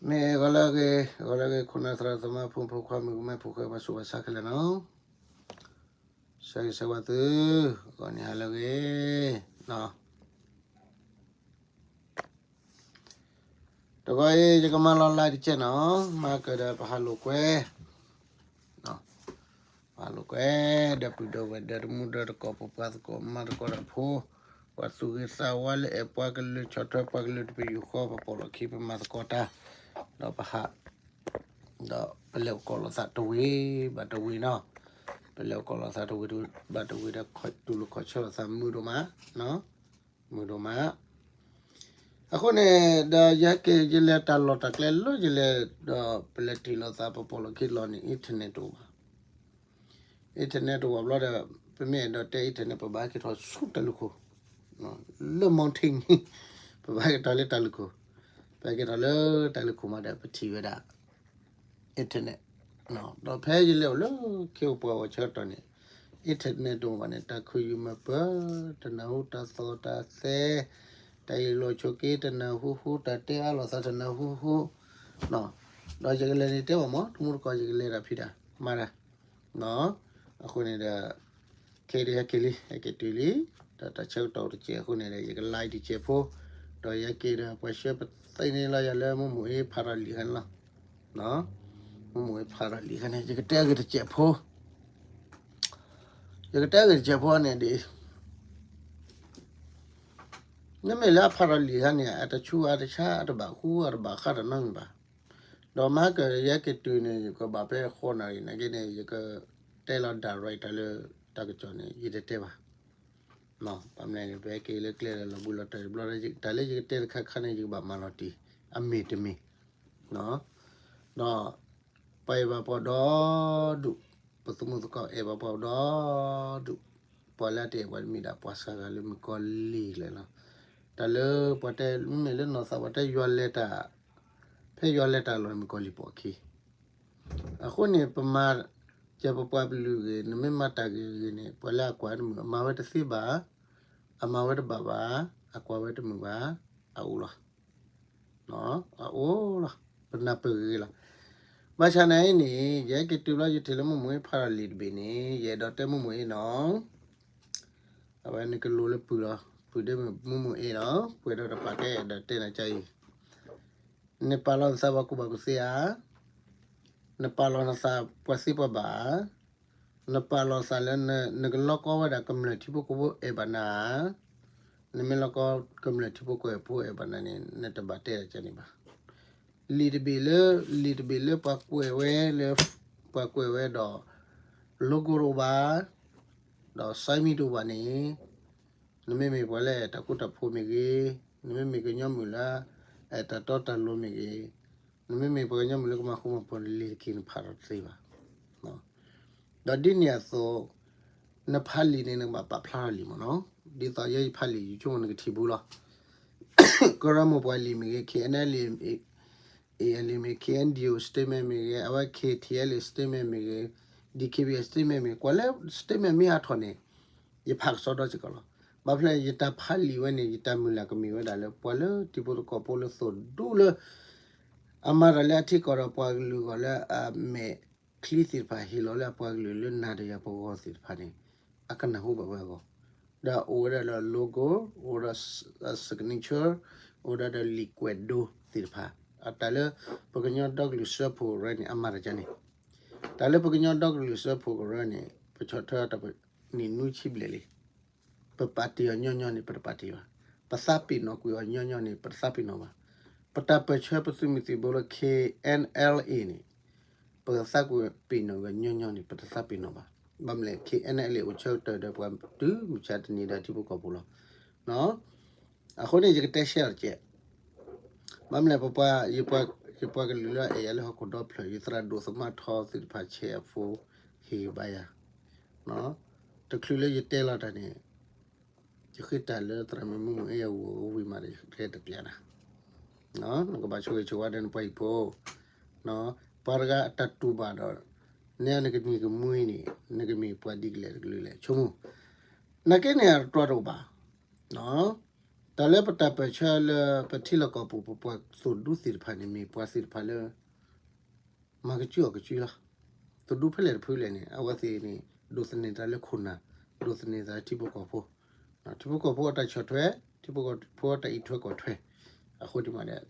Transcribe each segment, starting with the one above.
မ့ၢ်ဂီၤလၢအဂ့ၤ, ဂီၤလၢအဂ့ၤ ခိၣ်နၢ်သရၣ်သမါ ဖိမုၣ်ဖိခွါ မုၣ်ကမဲ ဖိဃဲ ပှၤဆူးပှၤဆါခဲလၢာ်နီၤ, ဆၢဂ့ၤဆၢဝါသု, ဂီၤန့ၣ်ဟါလၢအဂ့ၤ, တဂီၤအံၤ ယကမၤလီၤ live တကဲးနီၤ, မၤကဒီးပဟးလိာ်ကွဲ ပဟးလိာ်ကွဲ ဒီပုၢ်ဒီဝဲၢ် ဒီတမူဒီတကိး ပပှၤသကိးမၤသကိးတၢ်ဖိ, ပှၤသူၣ်ဂ့ၤသးဝါလၢအဲၣ်ပှၤကလုာ် ဆီၣ်ထွဲပှၤကလုာ်တပယူာ်ဃီ ပပိာ်လီၢ်ခံ ပမၤသကိးတၢ်, ဒီးပဟး ဒီးပလဲၤအိၣ်ကိးလိာ်သးတဝ့ၤဘၣ်တဝ့ၤနီၤ, ပလဲၤအိၣ်ကိးလိာ်သးတဝ့ၤဘၣ်တဝ့ၤဒီး တူၢ်လိာ်ခီၣ်ဆၢလိာ်သး မုာ်ဒိၣ်မး, မုာ်ဒိၣ်မး. အဃိန့ၣ် ဒီးယဟဲက့ၤ ယလဲၤတၢ်လီၢ်တၢ်ကျဲလၢယလဲၤ ဒီးပလဲၤတ့ၢ်လိာ်သး ပပိာ်လီၢ်ခံလီၢ်န့ၣ် internet တအိၣ်ဘၣ်. internet တအိၣ်ဘၣ်ဘျီဒီး ပမ့ၢ်အဲၣ်ဒိးတဲ internet ပဘၣ်ဟဲက့ၤထီၣ်ဆူတၢ်လုၢ်ခိၣ်, လၢ mountain ပဘၣ်ဟဲက့ၤထီၣ်လၢတၢ်လုၢ်ခိၣ်, ပဟဲက့ၤထီၣ်လၢတၢ်လုၢ်ခိၣ်မးဒီး ပထံၣ်ဝဲဒၣ် internet ဒီးဖဲယလဲၤအိၣ်လၢခ့အိၣ်ပှၢ်အိၣ်ဆၢကတီၢ်န့ၣ် internet တအိၣ်ဘၣ်န့ၣ် တၢ်ခုၣ်ယုၢ်မၤပၢၤ တနၢ်ဟူတၢ်သီၣ်တၢ်သဲ, တၢ်အ့ၣ်လိာ်ဆိးက့တနၢ်ဟူဟူ, တၢ်တဲအါလိာ်သးတနၢ်ဟူဟူ, ဒီးယကလဲၤန့ၣ်တဲဘၣ်မး တမူတကိး ယကလဲၤတၢ်ဖံးတၢ်မၤတၢ်, အဃိန့ၣ်ဒီး ခဲအံၤဒီးဟဲက့ၤလံ ဟဲက့ၤတုၤလံ, ဒီးတၢ်ဆၢကတီၢ်တကဲးအဃိန့ၣ်ဒီး ယက live တကဲးဖိ, ဒီးယဟဲက့ၤဒီး ပှၤဆှၢပသ့န့ၢ်လီၤယၤလၢမုၢ်မုၢ်အ့ဖးထီၣ်လံာ်ခါန့ၣ်လီၤ. မုၢ်မုၢ်အ့ဖးထီၣ်လံာ်ခါန့ၣ် ယကတဲအဂ့ၢ်တကဲးဖိ, ယကတဲအဂ့ၢ်တကဲးဖိန့ၣ်ဒ် မ့မ့ၢ်လၢအဖးထီၣ်လံာ်ခါန့ၣ် အတဆူးအတဆါ အတဘၣ်ဃူအတဘၣ်ဃးတၢ်နီတမံၤဘၣ်. ဒီးမၤကယဲက့ၤတုၤန့ၣ် ယကဘၣ်ဖဲဃိးနၣ်ရံၣ်နာ်က့န့ၣ် ယကတဲလီၤ direct တၢ်လၢတၢ်ကစီၣ်န့ၣ် ယတတဲဘၣ်. ဘၣ်မနုၤန့ၣ် ပဟဲက့ၤလၢကျဲဒီးလီၤဘှံးလီၤတီၤတဘျီ တၢ်လၢယကတဲတခါခါန့ၣ် ယကဘၣ်မၤလီၤတံၢ် အမ့ၢ်တမ့ၢ် ဒီး ပှၤအဲၣ်ဘၣ်ပှၤဒီဒူၣ်, ပသမူသကိးအဲၣ်ဘၣ်ပှၤဒီဒူၣ်, ပှၤလၢအတအဲၣ်ပှၤတမ့ၢ်ဒၣ်ပှၤစှၤဂၤလၢမုၣ်ကီၤလံၢ်လဲၣ်လီၤ. တၢ်လၢပှၤတဲမ့မ့ၢ်လၢနီၢ်သးပှၤတဲယွၤလဲၤတၢ်, ဖဲယွၤလဲၤတၢ်လီၢ်န့ၣ် မုၣ်ကီၤလံၢ်ပိာ်အခံ. အဃိန့ၣ် ပမၤ ကဲပပှၤပလုၢ်ဂ့ၤ နမ့ၢ်မၤတၢ်ဂ့ၤဂ့ၤန့ၣ် ပှၤလၢအကွၢ်တမုာ် အမၤဝဲတသ့ဘၣ်, အမၤဝဲတဘၣ်ဘၣ်, အကွၢ်ဝဲတမုာ်ဘၣ်, အအိၣ်လီၤ. အအိၣ်လီၤ, ပနၢ်ပၢၢ်ဂ့ၤဂ့ၤလီၤ. ဘၣ်ဆၣ်နာ်အံၤန့ၣ် ယဟဲက့ၤတုၤလီၤ ယထံၣ်လၢမုၢ်မုၢ်အ့ဖးထီၣ်လံာ်တဘ့ၣ်န့ၣ် ယအဲၣ်ဒိးတဲမုၢ်မုၢ်အ့နီၤ, အဝဲနကလိၤလၢပုၢ်လီၤ, ပုၢ်ဒ့မုၢ်မုၢ်အ့နီၤ, ပှဲၤဒီးတပာ်ကဲအဲၣ်ဒိးတဲနၤကအံၤ, နပာ်လီၤနသးပှၤကူၣ်ဘၣ်ကူၣ်သ့ဧါ, နပာ်လီၤနသးပှၤသ့ပှၤဘၣ်ဧါ, နပာ်လီၤသးလၢ နကလီကီဝဲဒၣ်ကမျၢၢ်ထံဖိကီၢ်ဖိအဲၣ်ဘၣ်နၤဧါ, နမ့ၢ်လီကီကမျၢၢ်ထံဖိကီၢ်ဖိအဲၣ်ဘၣ်နၤန့ၣ် နတဘၣ်တဲဒ်န့ၣ်ဘၣ်. လံာ်တဘ့ၣ်လၢ လံာ်တဘ့ၣ်လၢပှၤကွဲးဝဲလၢ ပှၤကွဲးဝဲဒီး logo တအိၣ်ဘၣ်, ဒီး sign မံၤတအိၣ်ဘၣ်န့ၣ် နမ့မ့ၢ်ပှၤလၢတၢ်ဃူတၢ်ဖိးမ့ၢ်ဂ့ၤ, နမ့မ့ၢ်ကညီမုၣ်လၢ တၢ်တီတၢ်လိၤမ့ၢ်ဂ့ၤ, နမ့မ့ၢ်ပှၤကညီမုၣ်လၢကမၤဃူမၤဖိးန့ၣ် လံာ်တက့ၢ်နဖးထီၣ်တသ့ဘၣ်. ဒီးဒ်န့ၣ်အသိး နဖးလံာ်န့ၣ် နကဘၣ်ပာ်ဖျါထီၣ်လံာ်မ့ၢ်နီၤ. ဒ်သိးယဲယဖးလံာ် ယဆိကမိၣ်နကထံၣ်ဘူးလီၤ. ကရၢမိၢ်ပှၢ်လံာ်မ့ၢ်ဂ့ၤ, ခ့ၣ်အဲၣ်လ့ၣ် အ့ၣ်လံာ်မ့ၢ် ခ့ၣ်အဲၣ်ဒိၣ် statement မ့ၢ်ဂ့ၤ, အဝဲ ခ့ၣ်ထံၣ်အဲၣ်လ့ၣ် statement မ့ၢ်ဂ့ၤ, ဒီး ခ့ၣ်ဘံၣ် statement မ့ၢ် ကွၢ်လၢ statement မ့ၢ်ဟးထီၣ်န့ၣ် ယဖးကစီဒီစ့ၢ်ကီးလီၤ. ဘၣ်ဖဲလဲၣ် ယတၢ်ဖးလံာ်ဝဲန့ၣ် ယတၢ်မုၢ်လၢ်ကမ့ၢ်ဝဲဒၣ်လၢ ပှၤလၢထံဖိကီၢ်ဖိလၢသိၣ်ဒူလၢ အမၤတၢ်လၢအထံကီၢ်ဒီးပှၤကလုာ်အဂီၢ်လၢအမဲာ်ချံသ့ၣ်တဖၣ် ဟ့ၣ်လီၤလၢအပှၤကလုာ်လၢနၤဒီးယၤပဂီၢ်သ့ၣ်တဖၣ်န့ၣ် အကနၢ်ဟူဘၣ်ဝဲအဂီၢ်, ဒီးအိၣ်ဝဲဒၣ်ဒီး logo, အိၣ်ဒီး signature, အိၣ်ဒီးဒီးလံာ်ကွဲးဒိသ့ၣ်တဖၣ်, တၢ်လၢပကညီဒီကလုာ်စၢဖှိၣ်ကရၢန့ၣ် အမၤတၢ်ကန့ၣ်, တၢ်လၢပကညီဒီကလုာ်စၢဖှိၣ်ကရၢန့ၣ် ပဆီၣ်ထွဲအီၤတနံၣ်နွံဆံဘျဲၣ်လံ. ပပာ်တ့ၢ်အီၤညီညီန့ၣ် ပတပာ်တ့ၢ်ဘၣ်. ပသးပ့ၤနီၣ်ကွံာ်အီၤညီညီန့ၣ် ပတသးပ့ၤနီၣ်ဘၣ်. ပတၢ်ပၢၢ်ဆၢပသုးမုၢ်သံၣ်ဘိလၢ ခ့ၣ်အဲၣ်လ့ၣ် န့ၣ် ပသးကွံာ်ပ့ၤနီၣ်ကွံာ်ညီညီန့ၣ် ပတသးပ့ၤနီၣ်ဘၣ်. ဘၣ်မနုၤလဲၣ် ခ့ၣ်အဲၣ်လ့ၣ် အိၣ်ဆၢကတီၢ်ဒီးပှၤတုၤမုၢ်ဆါတနံၤဒီးထံဖိကီၢ်ဖိလီၤ. အဃိန့ၣ် ယကတဲရှဲအီၤတကဲး. ဘၣ်မနုၤလဲၣ် ပပှၤ ယပှၤကလုာ်လၢအအဲၣ်ယၤလၢဟီၣ်ခိၣ်ဒီဖျၢၣ် ယသရၣ်ဒိၣ်သမါထီသ့ၣ်တဖၣ် ဆဲးအဖိ ဟ့ၣ်ဂံၢ်ဘါယၤ တချုးလၢယတဲလီၤတၢ်န့ၣ် ယဃ့တၢ်လၢသရၣ်မုၣ်မုၢ်အ့အဂီၢ်ဝံၤမးဒီး ယကျဲတကျဲးနၤ, နကဘၣ်ဆိၣ်ဂ့ၤဆိၣ်ဝါဒီးနပှၤဟံၣ်ဖိ, ပှၤတဂၤအတၢ်တူၢ်ဘၣ်ဒီး နဲနကနံၤကမှံန့ၣ် နကမ့ၢ်ပှၤဒ်လဲၣ်တကလုာ်လဲၣ် ဆိကမိၣ်, နာ်က့န့ၣ် အတတြီတအိၣ်ဘၣ်. တၢ်လၢပတၢ်ပၢၢ်ဆၢလၢပထံလီၢ်ကီၢ်ပူၤ ပပှၤသိၣ်ဒူသ့ၣ်တဖၣ်န့ၣ် မ့ၢ်ပှၤသ့ၣ်တဖၣ်လၢ မၤကစုအီၣ်ကစုလီၤ. သိၣ်ဒူဖဲလဲၣ်တဖုလဲၣ်န့ၣ် အဝဲသ့ၣ်န့ၣ် ဒိးသန့ၤသးလၢခိၣ်နၢ်, ဒိးသန့ၤသးလၢထံဖိကီၢ်ဖိ, ထံဖိကီၢ်ဖိအတၢ်ဆီၣ်ထွဲ, ထံဖိကီၢ်ဖိအတၢ်အံးထွဲကွၢ်ထွဲ, အဃိန့ၣ်မးဒီး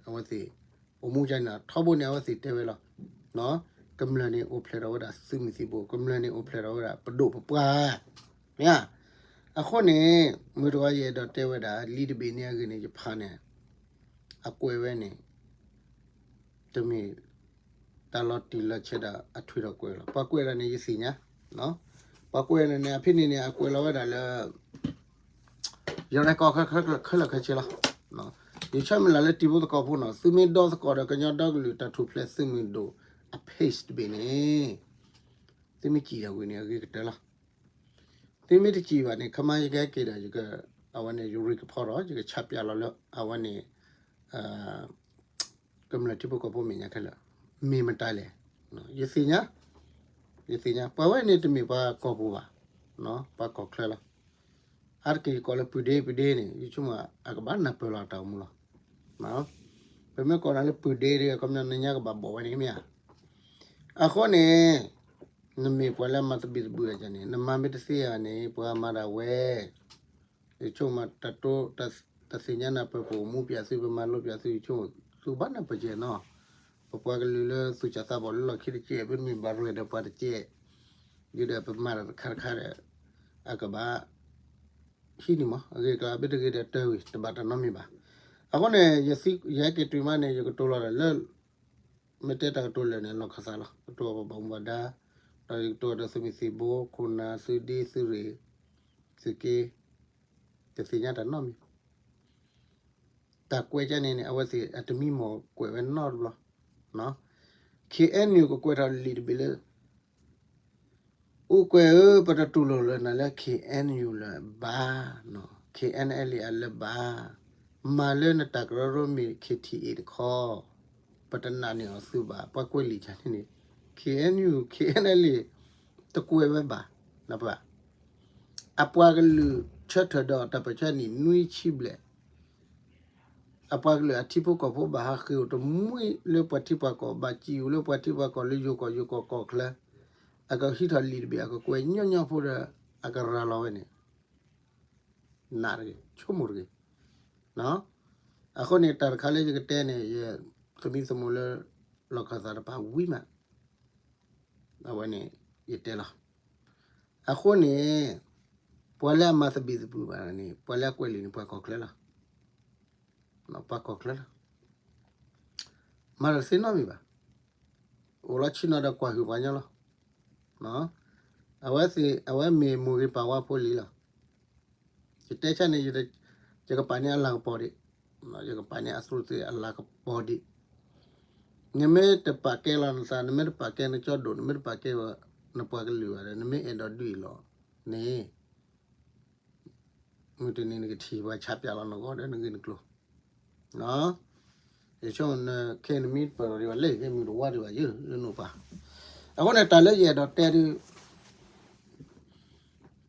အဝဲသ့ၣ် အိၣ်မူကန့ၣ် ထီဘိန့ၣ် အဝဲသ့ၣ်တဲဝဲလီၤ. ကမျၢၢ်န့ၣ်အိၣ်ဖျဲၣ်ထီၣ်ဝဲဒၣ်သုးမုၢ်သံၣ်ဘိ, ကမျၢၢ်န့ၣ်အိၣ်ဖျဲၣ်ထီၣ်ဝဲဒၣ်ပဒိၣ်ပပှၢ်, မ့ၢ်ဧါ. အဃိန့ၣ် မုၢ်တဂီၤယအဲၣ်ဒိးတဲဝဲဒၣ် လံာ်တဘ့ၣ်န့ၣ်အဂ့ၢ်န့ၣ် ယဖးန့ၣ် အကွဲးဝဲန့ၣ် တမ့ၢ် တၢ်လီၤတံၢ်လီၤဆဲးဒီးအထွဲဒီးကွဲးလီၤ. ပှၤကွဲးဒၣ်န့ၣ် ယသ့ၣ်ညါ, ပှၤကွဲးဒၣ်န့ၣ် အဖဲန့ၣ်န့ၣ် အကွဲးလီၤဝဲဒၣ်လၢ ယrecordခဲလၢာ်ခဲဆ့လီၤ. ယဆၢမုၢ်လၢ်လၢတံၤဖိသကိးဖိနီၤ, သုမ့ၢ်ဒီသကိးဒီးကညီဒီကလုာ်တၢ်ထူၣ်ဖျဲးသုးမုၢ်ဒိၣ်အpageတဘ့ၣ်န့ၣ်, သုမ့ၢ်စံၣ်ဒီးဝံၤန့ၣ် အဂ့ၤကတၢၢ်လီၤ. သုမ့ၢ်တစံၣ်ဘၣ်န့ၣ် ခမါယကဟဲက့ၤဒီး ယက အဝဲန့ၣ် ယရံၣ်ကဖီထီၣ် ယကဆးပၠးလီၤလၢ အဝဲန့ၣ် ကမျၢၢ်ထံဖိကီၢ်ဖိမဲာ်ညါခဲလၢာ်, မ့ၢ်မတၤလဲၣ်. ယသ့ၣ်ညါ, ယသ့ၣ်ညါ ပှၤဝဲန့ၣ်တမ့ၢ်ပှၤကီၢ်ပူၤဘၣ်, ပှၤကီၢ်ချၢလီၤ. အါတက့ၢ်ကကိးလၢပုၢ်ဒ့ပုၢ်ဒ့န့ၣ် ယဆိကမိၣ်အကဘၣ်နၢ်ပၢၢ်လီၤအတၢ်အိၣ်မူလီၤ. ပမ့ၢ်ကိးနၤလၢပုၢ်ဒ့ဒီး ခီပညီနညါကဘၣ်ဘီၣ်ဝဲန့ၣ်မ့ၢ်ဧါ. အဃိန့ၣ် နမ့ၢ်ပှၤလၢအမၤသဘံၣ်သဘုၣ်အီၤန့ၣ် နမၤမ့ၢ်တသ့ဧါန့ၣ် ပှၤမၤဒၣ်ဝဲ ယဆိကမိၣ်တၢ်တိ တၢ်သ့ၣ်ညါနၢ်ပၢၢ်ပအိၣ်မူပၠးသု ပမၤလိပၠးသု ယဆိကမိၣ် သုဘၣ်နၢ်ပၢၢ်ကဲနီၤ. ပပှၤကလုာ်လၢသူၣ်စၢ်သးဘီၣ်လၢလီၢ်ခံတကဲ ပမ့ၢ်ဘၣ်ရဲၣ်ဒီးပှၤတကဲ ဒ်ဒီးပမၤတၢ်တခါတခါဒီး အကဘၣ် ဟံးန့ၢ်မး အဂ့ၢ်ကျါ ဘၣ်တဂ့ၤဒီးတၢ်ဝံၤ တဘၣ်တၢ်နီတမံၤဘၣ်. အဃိန့ၣ် ယဟဲက့ၤတုၤမးန့ၣ် ယကတိၤလီၤဒီးလၢ မ့ၢ်တဲတၢ်ကတိၤလၢာ်န့ၣ် လီၢ်ခၢၣ်သးလီၤ. ကတိၤပှၤဘၣ်မူဘၣ်ဒါ, ဒီးယကတိၤဒီးသုးမုၢ်သံၣ်ဘိ ခိၣ်နၢ် သုးဒ့ သုးရ့ၣ် သုးက့ တသ့ၣ်ညါတၢ်နီတမံၤ. တၢ်ကွဲးကန့ၣ်န့ၣ် အဝဲသ့ၣ်အတမံၤမီၢ်ကွဲးဝဲနီတဘျီ. ခ့ၣ်အဲၣ်ယူၣ် ကကွဲးထီၣ်လံာ်တဘ့ၣ်လၢ အိၣ်ကွဲးဧၢ ပတတူၢ်လိာ်လၢနၤလၢ ခ့ၣ်အဲၣ်ယူၣ် လၢၤဘၣ်, ခ့ၣ်အဲၣ်အဲၣ်လံ အလၢၤဘၣ်, မၤလၢနတၢ်ကရၢကရိမ့ၢ် ခ့ၣ်ထံၣ်အ့ၣ် တခီ, ပတနာ်န့ၢ်အီၤသုဘၣ်. ပှၤကွဲးလံာ်ကန့ၣ်န့ၣ် ခ့ၣ်အဲၣ်ယူၣ် ခ့ၣ်အဲၣ်အဲၣ်လံ တကွဲးဝဲဘၣ်. ပှၤ အပှၤကလုာ်ဆၢထၢၣ်ဒီးတၢ်ပၢၢ်ဆၢန့ၣ်နွံဆံဘျဲၣ် အပှၤကလုာ်အထံဖိကီၢ်ဖိဘၣ်ဟးဃ့ၢ်အိၣ်တမှံလၢပှၤထံပှၤကီၢ် ဘၣ်စံၣ်အိၣ်လၢပှၤထံပှၤကီၢ်လၢယိၤကီၢ်ယိၤကီၢ်ကီၢ်ချၢ, အကဟံးထီၣ်လံာ်တဘ့ၣ် အကကွဲးညီညီဖိဒီး အကရၤလီၤဝဲန့ၣ် နာ်တဂ့ၤ ဆိကမိၣ်တဂ့ၤ. အဃိန့ၣ် တၢ်တခါလၢယကတဲန့ၣ် ယသမံသမိးလၢ လီၢ်ခၢၣ်သးတပၤဝံၤမး အဝဲန့ၣ် ယတဲလီၤ. အဃိန့ၣ် ပှၤလၢအမၤသဘံၣ်သဘုၣ်ဘၣ်န့ၣ် ပှၤလၢအကွဲးလံာ်န့ၣ် ပှၤကီၢ်ချၢလီၤ. ပှၤကီၢ်ချၢလီၤ. မၤတသ့နီတမံၤဘၣ်. အိၣ်လီၤဆ့ၣ်နီၤဒီးကွၢ်ဟုၣ်ပှၤညီလီၤ. အဝဲသ့ၣ် အဝဲမ့ၢ်မိၢ်ဂ့ၤပၢ်ဝါဖိလံလီၤ. ယတဲဆၢန့ၣ် ယကပာ်န့ၢ်အလၤကပီၤဒံး, ယကပာ်န့ၢ်အသူးသ့ၣ်အလၤကပီၤဒံး. နမ့ၢ်တပာ်ကဲလီၤနသး, နမ့ၢ်တပာ်ကဲနကၠီဒိၣ်, နမ့ၢ်တပာ်ကဲနပှၤကလုာ်ဘၣ်ဒီး နမ့ၢ်အဲၣ်ဒိးဒုးအံၤလီၤန့ၣ် မုၢ်တနံၤနကထံၣ် ပှၤဆးပၠးလီၤနဂီၢ်ဒီးနဂ့ၢ်နကျိၤ. ယဆိနခဲနမံပၢၢ်ဒီးဒံးဘၣ်လဲၣ် ကဲမုၢ်တဝါဒံးဘၣ်ယဲ လၢနအိၣ်ပၤ. အဃိန့ၣ် တၢ်လၢယအဲၣ်ဒိးတဲဒုး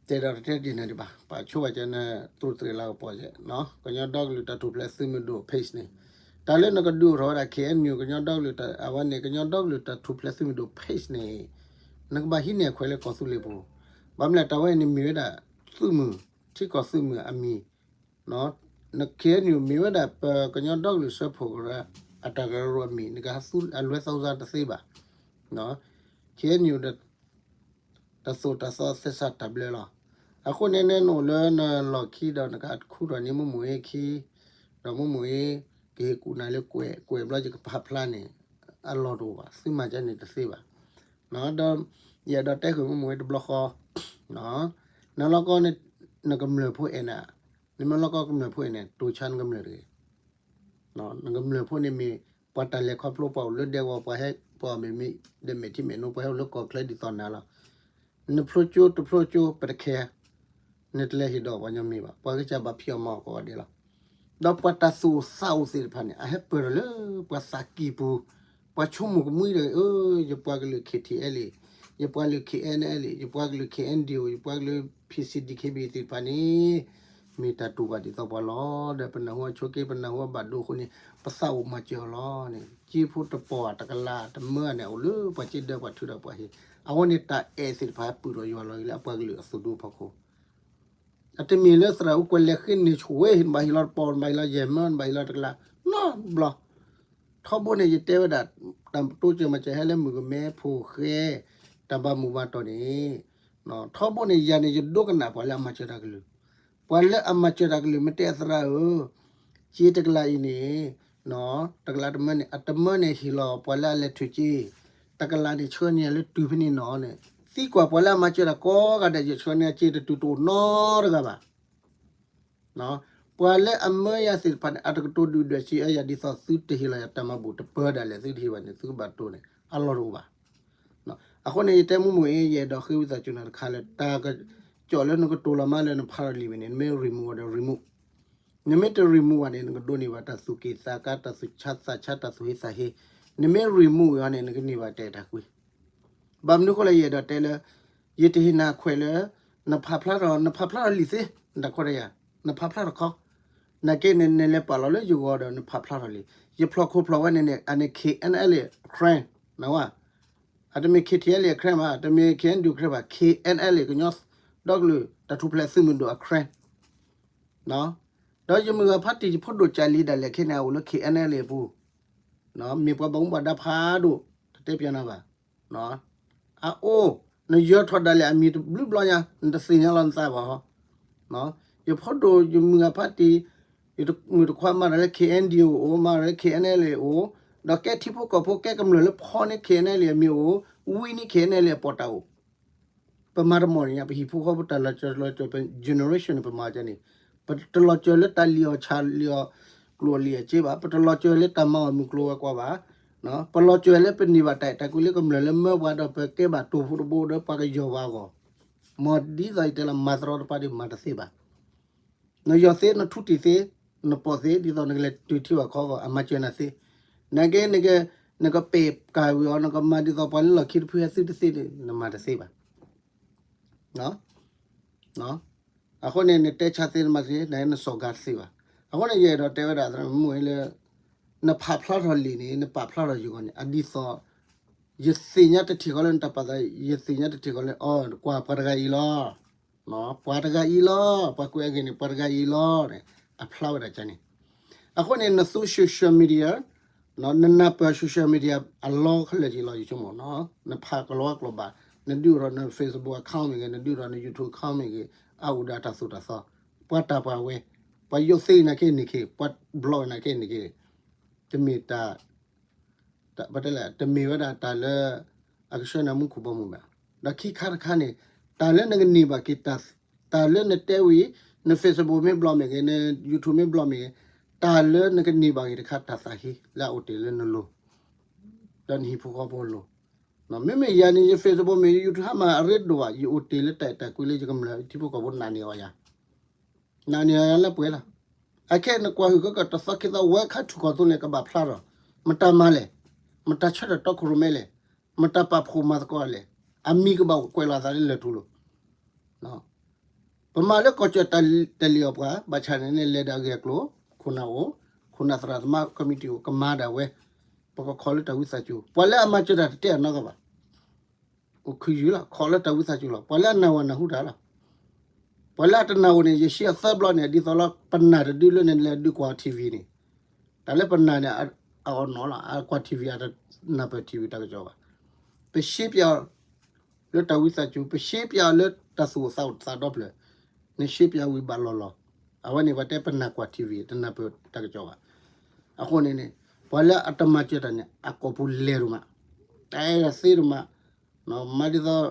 တဲဒီးတတဲဒ်န့ၣ်ဒံးဘၣ်, ပာ်ဆိဘၣ်ကဲနသူးသ့ၣ်လၤကပီၤကဲ, ကညီဒီကလုာ်တၢ်ထူၣ်ဖျဲးသုးမုၢ်ဒိၣ် page န့ၣ်, တၢ်လၢနကဒုးအိၣ်ထီၣ်ဝဲဒၣ် ခ့ၣ်အဲၣ်ယူၣ် ကညီဒီကလုာ် အဝဲန့ၣ် ကညီဒီကလုာ်တၢ်ထူၣ်ဖျဲးသုးမုၢ်ဒိၣ် page န့ၣ်, နကဘၣ်ဟံးန့ၢ်အခွဲးလၢကီၢ်သူလ့ၤပူၤ, ဘၣ်မနုၤလဲၣ် တၢ်ဝဲန့ၣ်မ့ၢ်ဝဲဒၣ် သုးမုၢ် ထံကီၢ်သုးမုၢ်အမံၤ န ခ့ၣ်အဲၣ်ယူၣ် မ့ၢ်ဝဲဒၣ်ပကညီဒီကလုာ်စၢဖှိၣ်ကရၢ အတၢ်ကရၢကရိအမံၤ နကဟးသူအလွဲသီစါတသ့ဘၣ်. ခ့ၣ်အဲၣ်ယူၣ် တသိၣ်တၢ်သီသဲစးတၢ်ဘျၢလီၤ. အဃိန့ၣ် နအိၣ်လၢနလီၢ်ခံဒီးနကခူထီၣ်န့ၢ်မုၢ်မုၢ်အ့ခံ, ဒီးမုၢ်မုၢ်အ့ ကဟ့ၣ်ကူၣ်နၤလၢကွဲး ကွဲးဘျီယကပာ်ဖျါန့ၣ် အလီၢ်တအိၣ်ဘၣ်, သုမၤကဲန့ၣ်တသ့ဘၣ်. ဒီး ယအဲၣ်ဒိးတဲဃုာ်မုၢ်မုၢ်အ့တဘျီဃီ, နလီၢ်ကီ နကမျၢၢ်ဖိအဲၣ်နၤ, နမ့ၢ်လီၢ်ကီကမျၢၢ်ဖိအဲၣ်နၤ တိၤဆါနကမျၢၢ်တဂ့ၤ. နကမျၢၢ်ဖိန့ၣ်မ့ၢ် ပှၤတၢ်လဲၤခီဖျိ ပှၤအိၣ်လၢဒဲကဝီၤ ပှၤဟဲ ပှၤမ့ၢ်မ့ၢ်ဒီးမဲာ်ထံမဲာ်နိ ပှၤဟဲအိၣ်လၢကီၢ်ချၢဒ်သိးနၤလီၤ. နဖျိကၠိတဖျိကၠိ ပတခဲ, နတလဲၤဟ့ၣ်ဒီးပှၤညီမ့ၢ်ဘၣ်, ပှၤကစၢ်ဘၣ်ဖံးအီၣ်မၤအီၣ်ကိးဂၤဒဲးလီၤ. ဒီးပှၤတၢ်သူၣ်အိၣ်သးအိၣ်သ့ၣ်တဖၣ်န့ၣ် အဟဲပၢၢ်ထီၣ်လၢပှၤသးကံၢ်ပူၤ, ပှၤဆိကမိၣ်ကမှံဒီး အၢ ယပှၤကလုာ် ခ့ၣ်ထံၣ်အဲၣ်လံ, ယပှၤကလုာ် ခ့ၣ်အဲၣ်အဲၣ်လံ, ယပှၤကလုာ် ခ့ၣ်အဲၣ်ဒံၣ်အိၣ်, ယပှၤကလုာ် ဖံၣ်စံၣ်ဒံၣ်ခ့ဘံၣ်သ့ၣ်တဖၣ်န့ၣ် မ့ၢ်တၢ်တူၢ်ဘၣ်ဒ်သိးပှၤလီၤ. ဒီးပနၢ်ဟူအဆိးက့ ပနၢ်ဟူအဘၣ်ဒိအဃိန့ၣ် ပသးအိၣ်မၤစၢၤအီၤလီၤန့ၣ် ကၠ့ဖိတပီၤဧါ တကလးတမၢန့ၣ် အိၣ်လၢပှၤကၠ့ဒၢပှၤထုးဒီးပှၤဟ့ၣ် အဝဲန့ၣ်တၢ်အဲၣ်သ့ၣ်တဖၣ်ဟဲပုၢ်ထီၣ်ယွၤလီၤဂ့ၤလၢအပှၤကလုာ်အသုးဒူအဖီခိၣ် အတမ့ၢ်လၢသရၣ်အူကွဲးလဲၤဃ့န့ၢ်ဆိၣ်ဝဲ နဘၣ်ဟ့ၣ်လီၤတပီၤ နဘၣ်ဟ့ၣ်လီၤတကလး နီတဘျီ ထီဘိန့ၣ် ယတဲဝဲဒၣ် တၢ်တိစၢၤမၤစၢၤဟဲလၢမုၣ်ကမဲဖိဃဲ တၢ်ဘၣ်မူဘၣ်တီၢ်န့ၣ် ထီဘိန့ၣ် ယၤန့ၣ် ယဒိကနၣ်ပှၤလၢအမၤစၢၤတၢ်ကလုာ်, ပှၤလၢအမၤစၢၤတၢ်ကလုာ် မ့ၢ်တဲအသရၣ်ဧၢ, ကၠ့တကလးအံၤန့ၣ် တကလးတမၢန့ၣ် အတမၢန့ၣ်ဟ့ၣ်လီၤပှၤလၢအလဲၤထုးကၠ့, တကလးန့ၣ် ဆှၢန့ၢ်ယၤလၢတုၤဖဲန့ၣ်နီၤန့ၣ်, သံကွၢ်ပှၤလၢအမၤစၢၤတၢ်ကိးဂၤဒဲး ယဆှၢန့ၢ်ကၠ့တတုၤတအိၣ်နီတဂၤဘၣ်. ပှၤလၢအမၢယၤသ့ၣ်တဖၣ်န့ၣ် အတကတိၤဒုၣ်ဒွဲၣ်စံးအၢယၤဒ်သိးသုတဟ့ၣ်လီၤယၤတၢ်မၤဘူၣ်တပၢဒၣ်လဲာ် သုတဟ့ၣ်ဘၣ်န့ၣ် သုကဘၣ်တိၢ်န့ၣ် အလီၢ်တအိၣ်ဘၣ်. အဃိန့ၣ် ယတဲမုၢ်မုၢ်အံၤ ယအဲၣ်ဒိးဃ့ဝံသးစူၤနၤတခါလၢ တၢ်ကစီၣ်လၢနကတိၤလီၤမးလၢနဖးထီၣ်လံာ်ဝဲန့ၣ် နမ့ၢ် remove ဒီး remove, နမ့ၢ်တ remove ဘၣ်န့ၣ် နကဒိးန့ၢ်ဘၣ်တၢ်သူၣ်က့ၣ်သးကါ တၢ်သူၣ်ဆါသးဆါ တၢ်သူၣ်ဟ့သးဟ့, နမ့ၢ် remove အီၤန့ၣ် နကန့ၢ်ဘၣ်တၢ်အဲၣ်တၢ်ကွံ ဘၣ်မနုၤအဃိလဲၣ် ယအဲၣ်ဒိးတဲလၢ ယတဟ့ၣ်နၤအခွဲးလၢ နဖးဖျါထီၣ် နဖးဖျါထီၣ်လံာ်သ့, နတၢ်ခွဲးတၢ်ယာ်, နဖးဖျါထီၣ်ခီ, နာ်က့န့ၣ် နလဲၤပာ်လီၤလၢယဂီၢ်ဒီးနဖးဖျါထီၣ်လံာ်, ယဖျိးခိၣ်ဖျိးဝဲန့ၣ်န့ၣ် အန့ၣ် K N L A အခရၢၣ်, နဝဲ, အတမ့ၢ် K T L A အခရၢၣ်ဘၣ်, တမ့ၢ် K N D O အခရၢၣ်ဘၣ်, K N L A ကညီဒီကလုာ်တၢ်ထူၣ်ဖျဲးသုးမုၢ်ဒိၣ်အခရၢၣ် ဒီးယမုၢ်ဂၤဖါတံၢ်ယဖိဒိၣ်ကၢ်လံဒၣ်လဲာ်ခဲန့ၣ် အအိၣ်လၢ K N L A အပူၤ, မ့ၢ်ပှၤဘၣ်မူဘၣ်ဒါဖးဒိၣ် တတဲပၠးနၤဘၣ်, အအိၣ်, နယၢၤထီၣ်ဒၣ်လဲာ်အမံၤတဘျုးဘျီညါ နတသ့ၣ်ညါလီၤနသးဘၣ်ဟီ, ယဖိဒိၣ်ယမုၢ်ဂၤဖါတံၢ်, ယမုၢ်တခွါမၤတၢ်လၢ K N D O အိၣ် မၤတၢ်လၢ K N L A အိၣ်, ဒီးကဲထံဖိကီၢ်ဖိကဲကမျၢၢ်လၢဖီန့ၢ် K N L A အမံၤအိၣ်, ဝံန့ၢ် K N L A အပီးတၢ်အိၣ် ပမၤတမီၢ်န့ၣ်ညါ ပဟံၣ်ဖိဃီဖိတၢ်လီၤစၢၤလီၤစၢၤ ပ generation န့ၣ် ပမၤကန့ၣ်, ပတလီၤစၢၤလၢတၢ်လံၣ်အီၣ်ဆၣ်လံၣ်အီၣ်ကျိၣ်အီၣ်လံၣ်အီၣ်စ့ဘၣ်, ပတလီၤစၢၤလၢတၢ်မၤအီၣ်မုၢ်ကျိၤဝဲၤကွာ်ဘၣ်, ပလီၤစၢၤလၢပန့ၢ်ဘၣ်တၢ်အဲၣ်တၢ်ကွံလၢကမျၢၢ်လၢမၢပှၤဒီးပကဲဘၣ်တိၢ်ဖိတဘိဒီးပှၤကယီၤပှၤအဂီၢ်, မ်ဒ်သိးယတဲလၢမၤသရီတပၤဒီးမၤတသ့ဘၣ် နယီၤသ့ နထူတံၢ်သ့, နပိာ်သ့ ဒ်သိးနကလဲၤတုၤထံဘၣ်ခီဂီၢ် အမၤစၢၤနၤသ့, နကဲ နကပဲာ်ကၢ်ဝံၤအီၤ နကမၤဒ်သိးပှၤလၢလီၢ်ခံတဖုဟဲသုတသ့န့ၣ် နမၤတသ့ဘၣ်. အဃိန့ၣ် နတဲဆါသ့နမၤသ့ နစီၤဂၤတသ့ဘၣ်. အဃိန့ၣ် ယအဲၣ်ဒိးတဲဝဲဒၣ်သရၣ်မုၣ်လၢ နဖးဖျါထီၣ်လံာ်န့ၣ် နပာ်ဖျါထီၣ်ယဂီၢ်န့ၣ် အဒ်သိး ယသ့ၣ်ညါတထံၣ်ဃီလၢနတၢ်ပာ်သး ယသ့ၣ်ညါတထံၣ်ဃီလၢ အီ ကွၢ်ပှၤတဂၤအံၤလီၤ ပှၤတဂၤအံၤလီၤ ပှၤကွဲးအဂ့ၢ်န့ၣ် ပှၤတဂၤအံၤလီၤန့ၣ် အဖျါဝဲဒၣ်ကန့ၣ်. အဃိန့ၣ် နသူ social media နနၢ်ပၢၢ် social media အလီၢ်ခဲလၢာ်က့ၤလီၤ ယဆိကမိၣ်နီၤ နဖးကလီၤဝါကျိာ်ဘၣ် နဒုးအိၣ်ဒီးန Facebook account မ့ၢ်ဂ့ၤ နဒုးအိၣ်ဒီးန YouTube account မ့ၢ်ဂ့ၤ အအိၣ်ဒီးအတၢ်သိၣ်တၢ်သီ ပှၤတၢ်ပှၤဝဲ ပှၤယိးသ့နၤက့န့ၣ်က့ ပှၤ block နၤက့န့ၣ်က့ တမ့ၢ်တၢ် ပတဲလဲၣ် တမ့ၢ်ဝဲဒၣ်တၢ်လၢ အကဆှၢနၤမူခိၣ်ဘီမုၢ်ဘၣ်. ဒီးခံခါတခါန့ၣ် တၢ်လၢနကန့ၢ်ဘၣ်က့ၤ တၢ်လၢနတဲဝံၤ န Facebook မ့ၢ် block မ့ၢ်ဂ့ၤ န YouTube မ့ၢ် block မ့ၢ်ဂ့ၤ တၢ်လၢနကန့ၢ်ဘၣ်က့ၤတခါ တၢ်သးဟ့လၢအအိၣ်တ့ၢ်လၢနလိၤ ဒီးနဟံၣ်ဖိဃီဖိအလိၤ. မ့မ့ၢ်ယၤန့ၣ် ယ Facebook မ့ၢ် YouTube ဟါမၢ်အရ့ဒိၣ်ဘၣ် ယအိၣ်တ့ၢ်လၢတၢ်အဲၣ်တၢ်ကွံလၢယကမျၢၢ်ထံဖိကီၢ်ဖိနာ်န့ၢ်အီၤယၤ နာ်န့ၢ်အီၤယၤလၢပှဲၤလီၤ. အခဲအံၤနကွၢ်ဟုၣ်ကီကီၢ်တသီခံသီ ဝဲခါထူၣ်ကီၢ်သူလ့ၤကဘၣ်ဖျါထီၣ် မတၤမၤလဲၣ်, မတၤဆၢထၢၣ်တီခိၣ်ရိၣ်မဲလဲၣ်, မတၤပာ်ဖှိၣ်မၤသကိးလဲၣ်, အမံၤကဘၣ်ကွဲးလီၤအသးလၢလၢၢ်ထူၣ်လိၤ ပမၤလၢကီၢ်စၢၢ်တၢ်လံၣ်အီၣ်ပှၤ ဘၣ်ဆၣ်န့ၣ်န့ၣ် လဲၤဒီးအဂ့ၢ်အကျိၤ ခိၣ်နၢ်အိၣ်, ခိၣ်နၢ်သရၣ်သမါ committee အိၣ် ကမၤဒၣ်ဝဲ, ပကခိးလၢတၢ်ဝံသးစူၤ ပှၤလၢအမၤစၢၤတၢ်တတဲအနီတဂၤဘၣ်. အိၣ်ခုယုၢ်လီၤ ခိးလၢတၢ်ဝံသးစူၤလီၤ ပှၤလၢအနၢ်ဝဲနၢ်ဟူတၢ်လီၤ. ပှၤလၢအတနၢ်အိၣ်န့ၣ် ယရှဲအသၢဘျီန့ၣ် ဒ်သိးလီၤ ပနၢ်တဒုလၢန့ၣ် လဲၤဒုးကွၢ် TV န့ၣ်, တၢ်လၢပနၢ်န့ၣ် အအီၣ်နီၤလီၤ အကွၢ် TV အတနၢ်ပၢၢ် TV တၢ်ကစီၣ်ဘၣ်. ပရှဲပၠး လၢတၢ်ဝံသးစူၤ ပရှဲပၠးလၢတၢ်သူၣ်အိၣ်သးအိၣ်သးဒီဖျၢၣ်, နရှဲပၠးဝံၤဘၣ်လီၤလီၤ. အဝဲန့ၣ်ပှၤတဲပနၢ်ကွၢ် TV တနၢ်ပၢၢ်တၢ်ကစီၣ်ဘၣ်. အဃိန့ၣ်န့ၣ် ပှၤလၢအတမၤစၢၤတၢ်န့ၣ် အကိာ်ပူၤလဲၤဒိၣ်မး, တၢ်အဲၣ်ဒိးသ့ဒိၣ်မး, မၤဒ်သိး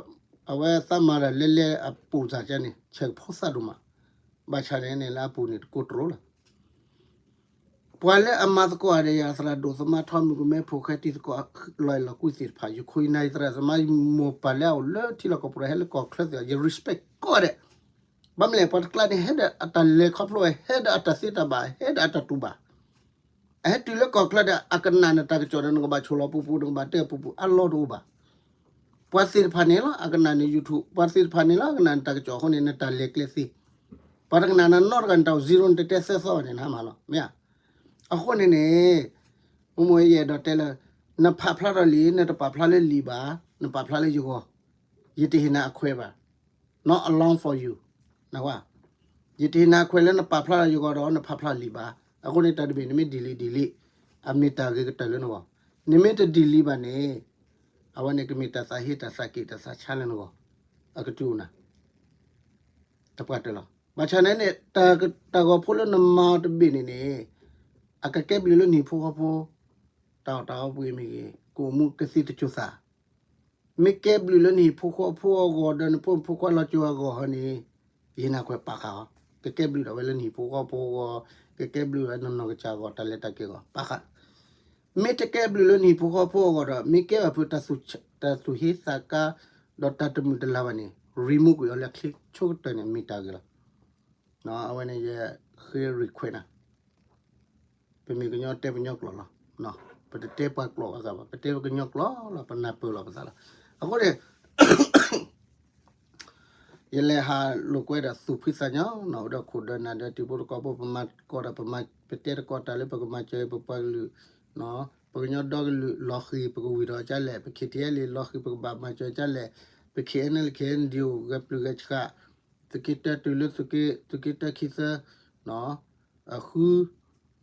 အဝဲသးမၤတၢ်လဲၤလဲၤအပူၤစၢ်ကဲန့ၣ် ဆဲးကဖီသးဒိၣ်မး, ဘၣ်ဆၣ်န့ၣ်န့ၣ်လၢအပူၤန့ၣ်တကိးတရိးလီၤ. ပှၤလၢအမၤသကိးဒီးယၤသရၣ်ဒိၣ်သမါထီ မုၣ်ကမဲဖိဃဲတံၤသကိးလီၤအဲၣ်လီၤကွံသ့ၣ်တဖၣ် ယခိၣ်ယနၢ်ယသရၣ်သမါ မိၢ်ပၢ်လၢအအိၣ်လၢထံလီၢ်ကီၢ်ပူၤဒီးဟဲလၢကီၢ်ချၢသ့ၣ် ယ respect ကိးဂၤဒဲး, ဘၣ်မနုၤလဲၣ် ပှၤတကျါန့ၣ် ဟဲဒီးအတၢ်လဲၤခီဖျိဝဲ ဟဲဒီးအတၢ်သ့တၢ်ဘၣ် ဟဲဒီးအတၢ်တူၢ်ဘၣ် အဟဲတုၤလၢကီၢ်ချၢဒီး အကနၣ်နတၢ်ကစီၣ်ဒီး နကဘၣ်ဆိၣ်လီၤပူၤပူၤ နကဘၣ်တဲပူၤပူၤ အလီၢ်တအိၣ်ဘၣ်. ပှၤသ့ၣ်တဖၣ်န့ၣ်လီၤ အကနၣ်န YouTube, ပှၤသ့ၣ်တဖၣ်န့ၣ်လီၤ အကနၣ်နတၢ်ကစီၣ်အဃိန့ၣ် နတၢ်လဲၤကျဲသ့. ပှၤတကနၣ်နၤနီတဂၤ နတၢ်အိၣ် zero နတတဲသၢသီဘၣ်န့ၣ် နဟါမၢ်လီၤ မ့ၢ်ဧါ. အဃိန့ၣ်န့ၣ် မိၢ်မိၢ်ယအဲၣ်ဒိးတဲလၢ နပာ်ဖျါထီၣ်လံာ် နတပာ်ဖျါလၢလံာ်ဘၣ်, နပာ်ဖျါလၢယဂီၢ်, ယတဟ့ၣ်နၤအခွဲးဘၣ်, not allowed for you, နဝဲ, ယတဟ့ၣ်နၤအခွဲးလၢနပာ်ဖျါလၢယဂီၢ်ဒီး နပာ်ဖျါလံာ်ဘၣ်. အဃိန့ၣ် တၢ်တဘ့ၣ်န့ၣ်မ့ၢ် delete delete, အမ့ၢ်တၢ်ဂ့ၤကတၢၢ်လၢနဂီၢ်, နမ့ၢ်တ delete ဘၣ်န့ၣ် အဝဲန့ၣ်ကမ့ၢ်တၢ်သးဟ့ တၢ်သးက့ၣ် တၢ်သးဆါလၢနဂီၢ်, အကတုၤအိၣ်နၤ တပှၢ်တၢၢ်လီၤ. ဘၣ်ဆၣ်န့ၣ်န့ၣ် တၢ်ဂီၤဖိလၢနမၤအီၤတဘ့ၣ်န့ၣ်န့ၣ် အကကဲဘျုးလၢနဟံၣ်ဖိဃီဖိ, တၢ်အီၣ်တၢ်အီပှ့ၤမ့ၢ်ဂ့ၤ, ကအိၣ်မူကသံတစိၤသး, မ့ၢ်ကဲဘျုးလၢနဟံၣ်ဖိဃီဖိအဂီၢ် ဒီးနဖိမုၣ်ဖိခွါလီၤစိၤအဂီၢ်ဟီန့ၣ် ယဟ့ၣ်နၤခွဲးပာ်ဃာ်အီၤ, ကကဲဘျုးဒၣ်ဝဲလၢနဟံၣ်ဖိဃီဖိအဂီၢ်, ကကဲဘျုးဝဲနနီၢ်ကစၢ်အဂီၢ် တၢ်လဲၤတၢ်က့ၤအဂီၢ် ပာ်ဃာ် မ့ၢ်တကဲဘျုးလၢနဟံၣ်ဖိဃီဖိအဂီၢ်ဒီး မ့ၢ်ကဲဘၣ်ဖုး တၢ်သူၣ်ဟ့သးကါ ဒီးတၢ်တမုာ်တလၤဘၣ်န့ၣ် remove ကွံာ်အီၤလၢအချ့ဆိကတၢၢ်န့ၣ် မ့ၢ်တၢ်ဂ့ၤလီၤ. အဝဲန့ၣ်ယဃ့ request နၤ, ပမ့ၢ်ကညီတဲပညီကျိာ်လီၤ. ပတတဲပှၤကျိာ်အဂၤဘၣ်, ပတဲပကညီကျိာ်လီၤ, ပနၢ်ပၢၢ်လီၤပသးလီၤ. အဃိန့ၣ် ယလဲၤဟးလိာ်ကွဲဒီးသူၣ်ဖှံသးညီ အိၣ်ဒီးခိၣ်ဒီးနၢ်ဒီးတံၤဖိသကိးဖိ ပမၤကီးဒီး ပမၤ ပတဲသကိးတၢ်လၢပကမၤစၢၤ ပပှၤကလုာ်, ပကညီဒီကလုာ်လီၤဃံၤ ပကဝံၤထီၣ်ကလဲၣ်, ပ KTLA လီၤဃံၤ ပကဘၣ်မၤစၢၤကလဲၣ်, ပ KNLA KNDO ဂဲၤပျုၢ်ဂဲၤဆှး, သုးက့တၢတုၤလၢ သုးက့တၢခံသၢ, အဃု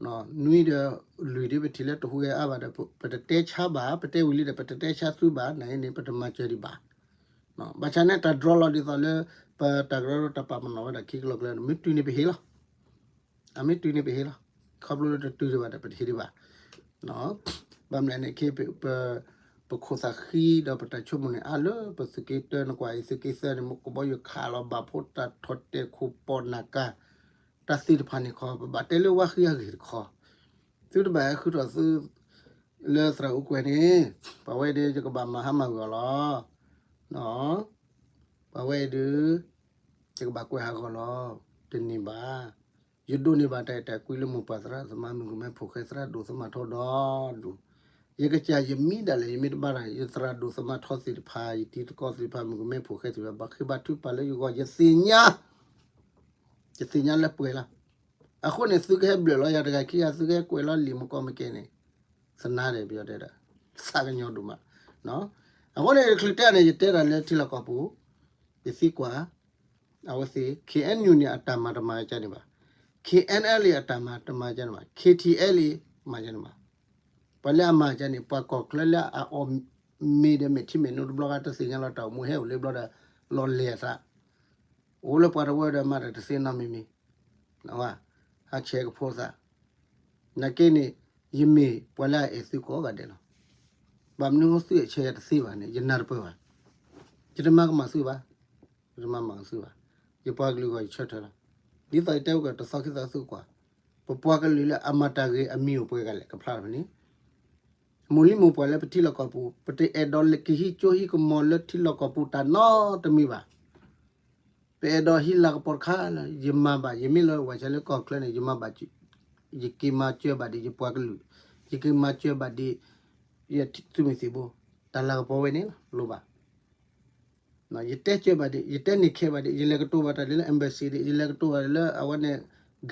နွံဒီးလွံၢ်ဒ်ပထံၣ်လၢတဟူးဂဲၤအါဘၣ်ဒီး ပတတဲဆါဘၣ်, ပတဲဝံၤလံဒီး ပတတဲဆါသုဘၣ်, နအံၤန့ၣ် ပတမၤစၢၤဒံးဘၣ်. ဘၣ်ဆၣ်န့ၣ် တၢ်ဒြီလီၤဒ်သိးလၢ ပတၢ်ကရၢကရိတၢ်ပာ်ပနီၣ်ဝဲဒၣ်ခံကလီၢ်ကျဲန့ၣ် မ့ၢ်တုၤန့ၣ်ပဟ့ၣ်လီၤ. အမ့ၢ်တုၤန့ၣ်ပဟ့ၣ်လီၤ. ခီဖျိလၢတတုၤဒံးဘၣ်ဒီး ပတဟ့ၣ်ဒံးဘၣ်. ဘၣ်မနုၤန့ၣ် ပခိၣ်သးဃံဒီးပတၢ်ဆိကမိၣ်န့ၣ် အါလၢပသုးက့တၢ နကွၢ်အံၤ သုးက့သၢန့ၣ် မ့ၢ်ကဘီယူၤခးလီၤဘၣ်ဖိတၢ်ထီၣ်တဲာ်ခိၣ်ပီၣ်နၢ်ကါ တၢ်သ့ၣ်တဖၣ်န့ၣ်ခီ ပဘၣ်တဲလၢဝါဃံအဂ့ၢ်တခီ, သုတဘၣ်ဟဲဃုထီၣ်သု လၢသရၣ်အူကွဲးန့ၣ် ပှၤဝဲဒၣ်ယကဘၣ်မၤဟါမၢ်ဂီၤလီၤ. ပှၤဝဲဒၣ် ယကဘၣ်ကွဲးဟးဂီၤလီၤ. တန့ၢ်ဘၣ်. ယဒိးန့ၢ်ဘၣ်တၢ်အဲၣ်တၢ်ကွံလၢမိၢ်ပၢ်သရၣ်သမါ မုၣ်ကမဲဖိဃဲ သရၣ်ဒိၣ်သမါထီဒီဒူၣ်, ယကစၢ်ယမံဒၣ်လဲာ် ယမ့ၢ်တဘၣ်တၢ် ယသရၣ်ဒိၣ်သမါထီသ့ၣ်တဖၣ် ယတံၤသကိးသ့ၣ်တဖၣ် မုၣ်ကမဲဖိဃဲသ့ၣ်တဖၣ် ဘၣ်ဃ့ဘါထုကဖၣ်လၢယဂီၢ် ယသ့ၣ်ညါ, ယသ့ၣ်ညါလၢပှဲၤလီၤ. အဃိန့ၣ် သုကဟဲဘျၢၣ်လီၤယၤတဂၤခံဂၤ သုကဟဲကွဲးလီၤလံာ်မကီမကဲန့ၣ် သနာ်ဒီးပယီၤတဲဒၣ် သးကညီၤဒိၣ်မး. အဃိန့ၣ် တချုးတဲန့ၣ် ယတဲတၢ်လၢထံလီၢ်ကီၢ်ပူၤ, ယသံကွၢ် အဝဲသ့ၣ် KNU န့ၣ် အတၢ်မၤတမၤကန့ၣ်ဘၣ်, KNLA အတၢ်မၤတမၤကန့ၣ်ဘၣ်, KTLA မၤကန့ၣ်ဘၣ်. ပှၤလၢအမၤကန့ၣ် ပှၤကီၢ်ချၢလၢအအီၣ်မ့ၤဒီးမဲာ်ထံမဲာ်နိတဘျီဂၤ တသ့ၣ်ညါလီၤတၢ်အိၣ်မူ ဟဲအိၣ်လၢဘျီဒီး လီၤလဲၤအသး အိၣ်လၢပှၤတဝၢဒီးမၤတၢ်တသ့နီတမံၤမံၤ, ဟးဆဲးကဖိသး, နာ်က့န့ၣ် ယမ့ၢ်ပှၤလၢအအဲၣ်သုကိးဂၤဒဲးလီၤ. ဘၣ်မနုၤဃိသုအဲၣ်ဆဲးယၤတသ့ဘၣ်န့ၣ် ယနၢ်တပၢၢ်ဘၣ်, ယတမၤကမၣ်သုဘၣ်, ယတမၤကမၣ်သုဘၣ်, ယပှၤကလုာ်အဂီၢ်ယဆၢထၢၣ်လီၤ. ဒ်သိးယတဲဝဲကတသီခံသီသုကွၢ်, ပပှၤကလုာ်လၢအမၤတၢ်ဂ့ၤအမံၤအိၣ်ပှဲၤဂၤလဲၣ် ကဖျါလီၤန့ၣ် မိၢ်လံမိၢ်ပှၢ်လၢပထံလီၢ်ကီၢ်ပူၤ ပတအဲၣ်ဒိးလဲၤကဟံးကၠိဟံးကမီၤလၢထံလီၢ်ကီၢ်ပူၤတၢ်နီတမံၤဘၣ်. ပအဲၣ်ဒိးဟံးလၤကပီၤတခါလၢ ယမၤဘၣ် ယမ့ၢ်လၢဝဲဆဲးလၢကီၢ်ချၢန့ၣ် ယမၤဘၣ်, ယက့ၤမၤစၢၤဘၣ်ဒံးယပှၤကလုာ်, ယက့ၤမၤစၢၤဘၣ်ဒံး ယသုးမုၢ်သံၣ်ဘိ, တၢ်လၤကပီၤဝဲန့ၣ်လီၤ လိၣ်ဘၣ်. ယတဲစၢၤဘၣ်ဒံး ယတဲန့ၢ်ခဲဘၣ်ဒံး ယလဲၤကတိၤဘၣ်တၢ်ဒ်လၢ embassy ဒံး ယလဲၤကတိၤဘၣ်လၢအဝဲန့ၣ်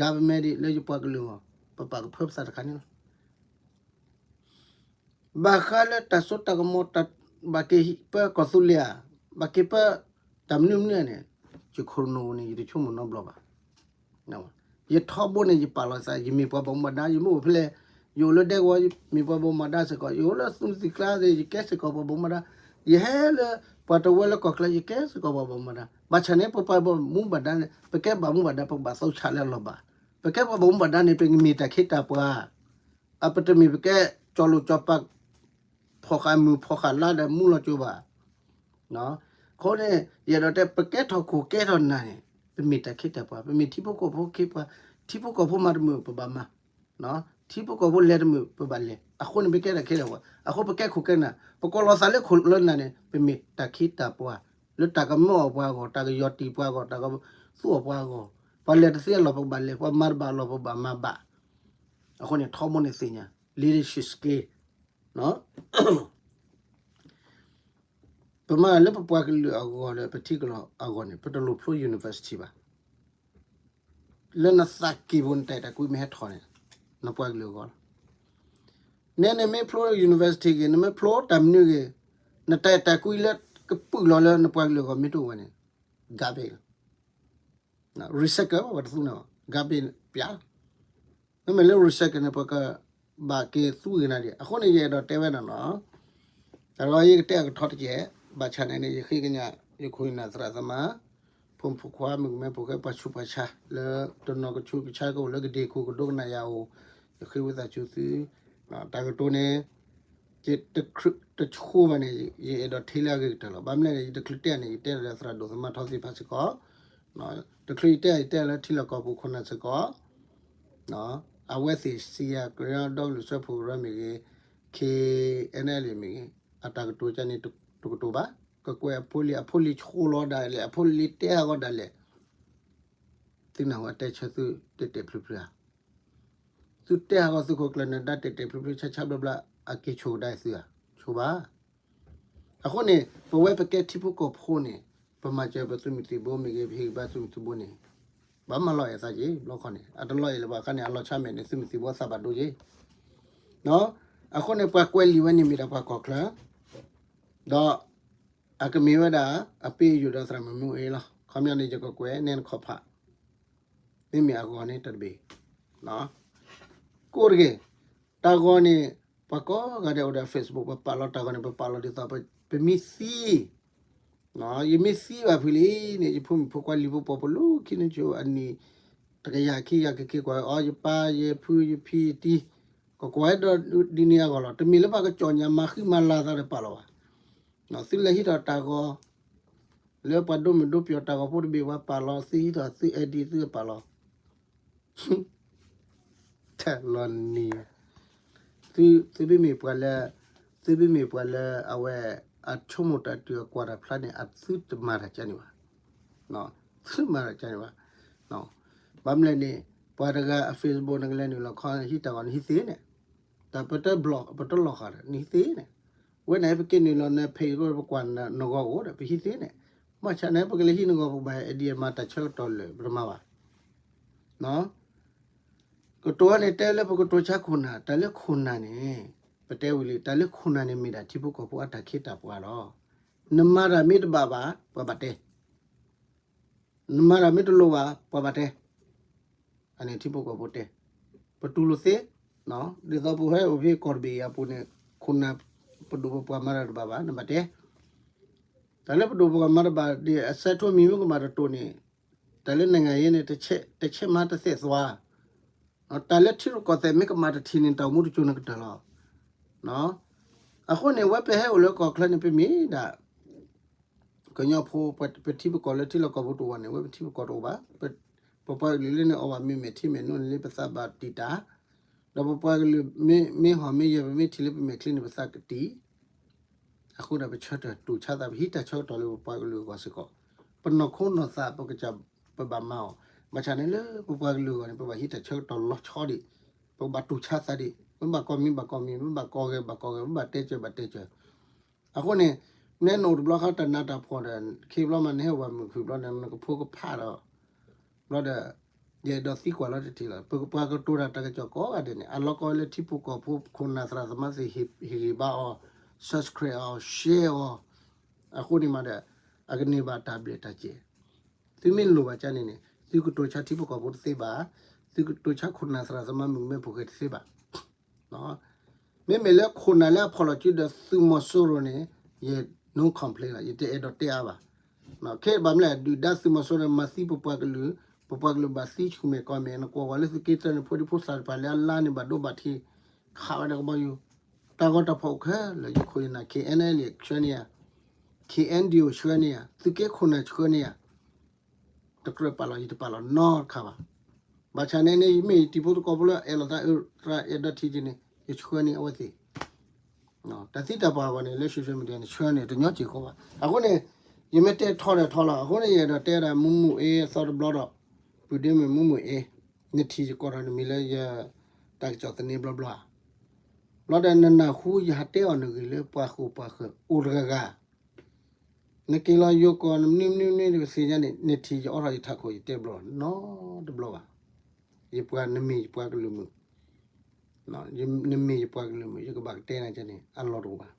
government ဒံး လၢယပှၤကလုာ်အဂီၢ် ပပာ်ကဖၢပသးတခါန့ၣ်လီၤ. ဘၣ်ဃးလၢတၢ်စိတၢ်ကမီၤ ဘၣ်က့ၤပၢကီၢ်သူလ့ၤဧါ, ဘၣ်က့ၤပၢတၢ်မနုၤမနုၤန့ၣ် ယခိၣ်နူာ်န့ၣ် ယတဆိကမိၣ်နီတဘျီဘၣ်. ယထီဘိန့ၣ် ယပာ်လီၤသး ယမ့ၢ်ပှၤဘၣ်မူဘၣ်ဒါ ယမ့ၢ်အိၣ်ဖဲလဲၣ်, ယအိၣ်လၢဒဲကဝီၤ ယမ့ၢ်ပှၤဘၣ်မူဘၣ်ဒါစ့ၢ်ကီး, ယအိၣ်လၢသုးမုၢ်သံၣ်ကျါ ယကဲစ့ၢ်ကီးပှၤဘၣ်မူဘၣ်ဒါ, ယဟဲလၢပှၤတဝၢလၢကီၢ်ချၢ ယကဲစ့ၢ်ကီးပှၤဘၣ်မူဘၣ်ဒါ, ဘၣ်ဆၣ်န့ၣ် ပပှၤဘၣ်မူဘၣ်ဒါန့ၣ် ပကဲဘၣ်မူဘၣ်ဒါ ပကဘၣ်သီဆးလၢအလီၢ်ဘၣ်, ပကဲပှၤဘၣ်မူဘၣ်ဒါန့ၣ် ပကမ့ၢ်တၢ်ခ့တၢ်ပှၤ အပတမ့ၢ်ပကဲကၠီလိာ်ကၠီပာ် ဖီၣ်ဃာ်မုၢ်ဖီၣ်ဃာ်လါဒီးမူလီၤကၠိဘၣ်. အဃိန့ၣ် ယအဲၣ်ဒိးတဲ ပကဲထီၣ်ခိၣ်ကဲထီၣ်နၢ်န့ၣ် ပမ့ၢ်တၢ်ခ့တၢ်ပှၤ ပမ့ၢ်ထံဖိကီၢ်ဖိခ့ပှၤ, ထံဖိကီၢ်ဖိမၤတမုာ်ပဘၣ်မၤ, ထံဖိကီၢ်ဖိလဲၤတမုာ်ပဘၣ်လဲၤ, အဃိန့ၣ် ပကဲတၢ်ခ့တၢ်ပှၤ, အဃိပကဲခိၣ်ကဲနၢ်, ပကိးလီၤသးလၢခိၣ်လၢနၢ်န့ၣ် ပမ့ၢ်တၢ်ခ့တၢ်ပှၤ, လၢတၢ်ကမၢအီၣ်ပှၤအဂီၢ်, တၢ်ကယီၢ်တံၢ်ပှၤအဂီၢ်, တၢ်ကသူအီၣ်ပှၤအဂီၢ်, ပှၤလဲၤတသ့အလီၢ်ပကဘၣ်လဲၤ, ပှၤမၤတဘၣ်အလီၢ်ပကဘၣ်မၤဘၣ်. အဃိန့ၣ် ထီဘိန့ၣ်သ့ၣ်ညါ leadership skill ပမၤလၢပပှၤကလုာ်အဂီၢ်ဒီးပထံကလီၢ်အဂီၢ်န့ၣ် ပတလိၣ်ဖျိ university ဘၣ်. လၢနသးကံၢ်ပူၤ နတၢ်အဲၣ်တၢ်ကွံမ့ၢ်ဟဲထီၣ်န့ၣ် နပှၤကလုာ်အဂီၢ်လီၤ. နဲနမ့ၢ်ဖျိ university ဂ့ၤ, နမ့ၢ်ဖျိတၢ်မနုၤဂ့ၤ, နတၢ်အဲၣ်တၢ်ကွံလၢကပုာ်လီၤလၢနပှၤကလုာ်အဂီၢ်မ့ၢ်တအိၣ်ဝဲန့ၣ် garbage လီၤ. recycle ပှၤတသူန့ၣ် garbage ပၠးလီၤ. မ့မ့ၢ်လၢ recycle န့ၣ် ပကဘၣ်က့ၤသူဂ့ၤနၤဒံး. အဃိန့ၣ် ယအဲၣ်ဒိးတဲဝဲဒၣ်နီၤ, တၢ်ဒီးယကတဲအကထီတကဲး, ဘၣ်ဆၣ်န့ၣ်န့ၣ် ယဃ့ကညး ယခိၣ်ယနၢ်သရၣ်သမါ ဖိမုၣ်ဖိခွါ မုၣ်ကမဲဖိဃဲ ပှၤဆူးပှၤဆါလၢတနီၤကဆူးကဆါကအိၣ်လၢကဒ့ခိၣ်ကဒိကနၣ်ယၤအိၣ်, ယဃ့ဝံသးစူၤသု, တၢ်ကတိၤန့ၣ် ယတဆိဘၣ်န့ၣ် ယအဲၣ်ဒိးထံၣ်လၢအဂ့ၤကတၢၢ်လီၤ. ဘၣ်မနုၤလဲၣ်န့ၣ် ယတချုးတဲန့ၣ် ယတဲဒီးသရၣ်ဒိၣ်သမါထီသ့ၣ်တဖၣ်စ့ၢ်ကီး, တချုးယတဲ ယတဲလၢထံလီၢ်ကီၢ်ပူၤခိၣ်နၢ်စ့ၢ်ကီး, အဝဲသ့ၣ်စံးယၤ ကညီဒီကလုာ်စၢဖှိၣ်ကရၢမ့ၢ်ဂ့ၤ, ခ့ၣ်အဲၣ်အဲၣ်လ့ၣ်မ့ၢ်ဂ့ၤ, အတၢ်ကတိၤကန့ၣ်တကတိၤဘၣ်, ကကွဲးအဖိလံၤ အဖိလံၤဆိလီၤဒၣ်လဲာ် အဖိလံၤတဲအဂီၢ်ဒၣ်လဲာ်, သုနၢ်ဟူအတဲဆၢသုတဲာ်တဲာ်ဖျုးဖျုးဧါ. သုတဲအဂီၢ်သုခိၣ်ကျၢၢ်နၢၤဒါတဲာ်တဲာ်ဖျုးဖျုးဆါဆါဘျီဘျီ အက့ၤဆိၣ်ကဒါသုဧါ, ဆိဘၣ်. အဃိန့ၣ် ပဝဲပကဲထံဖိကီၢ်ဖိန့ၣ် ပမၤစၢၤပသုးမုၢ်သံၣ်ဘိမ့ၢ်ဂ့ၤ ပဟ့ၣ်ဂံၢ်ဘါသုးမုၢ်သံၣ်ဘိန့ၣ် ဘၣ်မၤလီၤအဲၣ်သးက့ၤ ဘျီခီန့ၣ် အတလီၤအဲၣ်လၢၤဘၣ်ခါန့ၣ် အလီၤဆါမဲာ်န့ၣ် သုးမုၢ်သံၣ်ဘိသးဘၣ်ဒိက့ၤ အဃိန့ၣ် ပှၤကွဲးလံာ်ဝဲန့ၣ်မ့ၢ်ဒၣ်ပှၤကီၢ်ချၢ, ဒီး အကမ့ၢ်ဝဲဒၣ် အပ့ယိၣ်ဒီးသရၣ်မုၣ်မုၢ်အ့လီၤ. ခီပညီန့ၣ် ယကကွဲးနဲနခီၣ်ဖး, မ့မ့ၢ်အဂီၢ်န့ၣ်တဘ့ၣ်, ကိးတဂ့ၤ, တၢ်ဂီၤန့ၣ် ပှၤကိးဂၤဒဲးအိၣ်ဒီး Facebook ပပာ်လီၤတၢ်ဂီၤန့ၣ် ပပာ်လီၤဒ်သိး ပမ့ၢ်သံ ယမ့ၢ်သံဘၣ်ဖုလံန့ၣ် ယဖိမုၣ်ဖိခွါလံၤဖိပိာ်ဖိလၢခံန့ၣ် ကၠိအနံၣ် တကယၤခံကယၤကက့ၤကွၢ်အီၤ ယပၢ်ယဖုယဖံယတံၤ ကကွၢ်ဒ်န့ၣ်အဂီၢ်လီၤ. တမ့ၢ်လၢပှၤကစီၣ်ညါမၤဃံမၤလၤသးဒီးပာ်လီၤဘၣ်. သုလဲၤဟံးထီၣ်တၢ်ဂီၤ လၢပှၤဒိၣ်မုၢ်ဒိၣ်ပယီၤတၢ်ဂီၤဖိတဘ့ၣ်ပှၤပာ်လီၤ သုဟံးထီၣ်သု edit သုပာ်လီၤ တၢ်လီၤနံၤ, သုမ့မ့ၢ်ပှၤလၢ, သုမ့မ့ၢ်ပှၤလၢအဝဲ အဆိကမိၣ်တၢ်တုၤအကွၢ်တၢ်ဖျါန့ၣ် အသုတမၤတၢ်ကန့ၣ်ဘၣ်, သုမၤတၢ်ကန့ၣ်ဘၣ်. ဘၣ်မနုၤလဲၣ်န့ၣ် ပှၤတဂၤအ Facebook နကလဲၤနုာ်လီၤခီဟံးတၢ်ဂီၤနဟံးသ့န့ၣ်, တၢ်ပတဘျီၣ်ပတလီၢ်ဃာ်ဒီးနဟံးသ့န့ၣ်, ဝဲန့ၣ်ပက့ၤနုာ်လီၤန page ပကွၢ်နဂီၤအိၣ်ဒီး ပဟံးသ့န့ၣ်, ဘၣ်ဆၣ်န့ၣ် ပကလဲၤဟံးနဂီၤပဘၣ် edit မၤတၢ်ဆၢကတီၢ်လၢာ် ပတမၤဘၣ် ကတိၤန့ၣ်တဲလၢပကတိၤဆါခိၣ်နၢ်, တၢ်လၢခိၣ်နၢ်န့ၣ် ပတဲဝံၤလံ တၢ်လၢခိၣ်နၢ်န့ၣ်မ့ၢ်ဒၣ်ထံဖိကီၢ်ဖိအတၢ်ခ့တၢ်ပှၤလီၤ. နမၤတၢ်မ့ၢ်တဘၣ်ဘၣ် ပှၤဘၣ်တဲ, နမၤတၢ်မ့ၢ်တလိၤဘၣ် ပှၤဘၣ်တဲ, အန့ၣ်ထံဖိကီၢ်ဖိတဲ, ပတူၢ်လိာ်သ့, ဒ်သိးပဟဲအိၣ်ဖဲကီၢ်တဘ့ၣ်အပူၤန့ၣ် ခိၣ်နၢ်ပဒိၣ်ပပှၢ်မၤတၢ်တဘၣ်ဘၣ် နဘၣ်တဲ, တၢ်လၢပဒိၣ်ပပှၢ်မၤတဘၣ်ဒ်အစဲးထိမံၤမ့ၢ်ကမၤတတိၢ်န့ၣ်, တၢ်လၢနံၣ်ဂၤယဲန့ၣ် တဆဲးမၤတသ့ၣ်သွါ, တၢ်လၢထံရူၢ်ကီၢ်သဲးမ့ၢ်ကမၤတထံၣ်န့ၣ် တၢ်အိၣ်မူတကၠိန့ၣ်ကတၢၢ်လီၤ. အဃိန့ၣ် ဝဲပဟဲအိၣ်လၢကီၢ်ချၢန့ၣ် ပမ့ၢ်ဒၣ် ကညီဖိ ပထံပကီၢ်လၢထံလီၢ်ကီၢ်ပူၤတအိၣ်ဘၣ်န့ၣ် ဝဲပထံပကီၢ်တအိၣ်ဘၣ်. ပပှၤကလုာ်လၢန့ၣ်အီၣ်ဘၣ်မ့ၤမဲာ်ထံမဲာ်နိန့ၣ်လၢပသးဘၣ်တံာ်တာ်, ဒီးပပှၤကလုာ်မ့ၢ်ဟီၣ်မ့ၢ်ယဲၢ် ပမ့ၢ်ထံၣ်လၢပမဲာ်ချံန့ၣ် ပသးကတံာ် အဃိဒီးပဆၢထၢၣ်တူၢ်ဆါသး ပဟံးတၢ်ဆၢကတီၢ်လၢပပှၤကလုာ်အဂီၢ်စ့ၢ်ကီး, ပနီၢ်ခိနီၢ်သးပကစၢ်ပဘၣ်မၤအီၤ, ဘၣ်ဆၣ်န့ၣ်လၢပပှၤကလုာ်အဂီၢ်န့ၣ် ပဘၣ်ဟံးတၢ်ဆၢကတီၢ်လီၤဆီဒံး, ပကဘၣ်တူၢ်ဆါသးဒံး, ပဘၣ်ကီၢ်မံၤဘၣ်ကီၢ်မံၤ, ပဘၣ်ကီၢ်ဂဲၤဘၣ်ကီၢ်ဂဲၤ, ပဘၣ်တဲစၢၤဘၣ်တဲစၢၤ. အဃိန့ၣ် နဲနအိၣ်တဘျီဃီတၢ်နးတၢ်ဖှီၣ်ဒီး ခ့ဘျီမးနဟဲဝဲမုၢ်ခုၣ်ဘျီန့ၣ် နကဖိကဖးဒီး ဘျီဒီး ယအဲၣ်ဒိးသံကွၢ်လီၤတထံၣ်လီၤ. ပပှၤကတိၤတၢ်တၢ်ကစီၣ်ကိးဂၤဒဲးန့ၣ် အလီၢ်ကီလၢထံဖိကီၢ်ဖိ ခိၣ်နၢ်သရၣ်သမါသ့ၣ်ဟ့ၣ်ဂံၢ်ဘါအီၤ, subscribe အီၤ, share အီၤ, အဃိန့ၣ်မးဒီး အကန့ၢ်ဘၣ်တၢ်ဘျဲၣ်တၢ်စဲး. သုမ့ၢ်လိၣ်ဘၣ်ကန့ၣ်န့ၣ် သုကတိၤဆါထံဖိကီၢ်ဖိတသ့ဘၣ်, သုကတိၤဆါခိၣ်နၢ်သရၣ်သမါမုၣ်ကမဲဖိဃဲတသ့ဘၣ်. မ့မ့ၢ်လၢခိၣ်နၢ်လၢအဖီၣ်လီၤစုဒီးသုးမီၤစိရိၤန့ၣ် ယ no complain လီၤ, ယတအဲၣ်ဒိးတဲအါဘၣ်. ခဲဘၣ်မနုၤလဲၣ် ဒုၣ်ဒါသုးမီၤစိရိၤန့ၣ် မၤသံပပှၤကလုာ်, ပပှၤကလုာ်ဘၣ်သံဆူၣ်မဲာ်ကီၢ်မဲာ်, နကွၢ်ဝဲလၢသုးက့သၢန့ၣ် ဖိဒံဖိသၣ်တဖၣ်လၢအလါန့ၣ် ဘၣ်ဒိဘၣ်ထံး, ခးဝဲဒၣ်ကဘီယူၤ, တၢ်ဂီၤတၢ်ဖီၣ်အိၣ်ခဲလၢာ် ယခိၣ်ယနၢ် K N L A ဆှၢန့ၢ်ယၤ, K N D O ဆှၢန့ၢ်ယၤ, သုးက့ခိၣ်နၢ်ဆှၢန့ၢ်ယၤ တကြၢးပာ်လီၤ ယတပာ်လီၤနီတခါဘၣ်. ဘၣ်ဆၣ်န့ၣ်န့ၣ် ယမ့ၢ်ယတံၤဖိသကိးဖိလၢအဲၣ်လိာ်သး သရၣ်အဲၣ်ဒိးထံက့ၤန့ၣ် ယဆှၢန့ၢ်အဝဲသ့ၣ်, တၢ်သံတၢ်ပှၢ်အဂီၢ်န့ၣ် လၢ social media န့ၣ် ဆှၢန့ၢ်တညီစ့ၢ်ကီးဘၣ်. အဃိန့ၣ် ယမ့ၢ်တဲထီဒီးထီလီၤ. အဃိန့ၣ် ယအဲၣ်ဒိးတဲဒၣ်မုၢ်မုၢ်အ့အသီတဘျီဒီး ပုၢ်ဒ့မုၣ်မုၢ်မုၢ်အ့ နထံၣ်ယကိးထီၣ်နမံၤလၢယတၢ်ကစီၣ်သန့ဘျီဘျီဧါ. ဘျီဒီးနနၢ်ဟူယဟးတဲအီၤနဂ့ၢ်လၢပှၤဃိာ်ပှၤဃၢၤအိၣ်တဂၤဂၤ နက့ၤလီၤယိၤကီၢ် နမနုၤမနုၤမနုၤတကသ့ၣ်ညါန့ၣ် နထံၣ်ယအိးထီၣ်ယထးခိၣ် ယတဲဘျီနီတဘျီဘၣ်. ယပှၤ နမ့ၢ်ယပှၤကလုာ်မုၣ်, နမ့ၢ်ယပှၤကလုာ်မုၣ် ယကဘၣ်ကတဲနၤန့ၣ် အလီၢ်တအိၣ်ဘၣ်.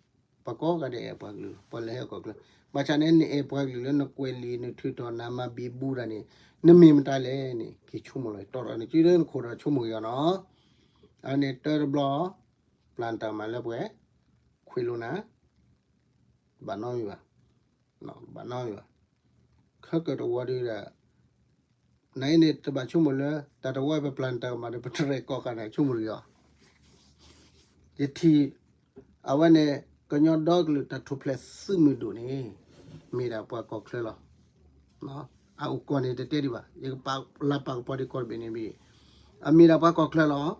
ပှၤကိးဂၤဒဲးအဲၣ်ပှၤကလုာ်လီၤ, ပှၤလၢဟဲကီၢ်ချၢ. ဘၣ်ဆၣ်န့ၣ် နအဲၣ်ပှၤကလုာ်လၢနကွဲးလံာ် နထုးထီၣ် နမၤဘံဘူတၢ်န့ၣ် နမ့ၢ်မတၤလဲၣ်န့ၣ် က့ၤဆိကမိၣ်လီၤ. တီၢ်ဒီးနစုလၢနခိၣ်ဒီးဆိကမိၣ်က့ၤအီၤနီၤ. အန့ၣ်တၢ်တဘျီ ပျၢ်တၢ်မၤလၢပှဲၤ ခွ့လိာ်နၤ ဘၣ်နီတမံၤဘၣ်, ဘၣ်နီတမံၤဘၣ်. ခဲကတဝီဒုဒီး နအံၤန့ၣ် တဘၣ်ဆိကမိၣ်လၢ တၢ်တဝီပပျၢ်တၢ်ကမၣ်ဒီး ပတရဲၣ်ကီၢ်ဃာ်န့ၣ် ဆိကမိၣ်တဂ့ၤအီၤ. ယထံၣ် အဝဲန့ၣ် ကညီဒီကလုာ်တၢ်ထူၣ်ဖျဲးသုးမုၢ်ဒိၣ်န့ၣ် မ့ၢ်ဒၣ်ပှၤကီၢ်ချၢလီၤ. အအိၣ်ကီၢ်န့ၣ်တတဲဒံးဘၣ်, ယကပာ်လၤပာ်ကပီၤဒံးကီၢ်တဘ့ၣ်န့ၣ်ဘၣ်. အမ့ၢ်ဒၣ်ပှၤကီၢ်ချၢလီၤ.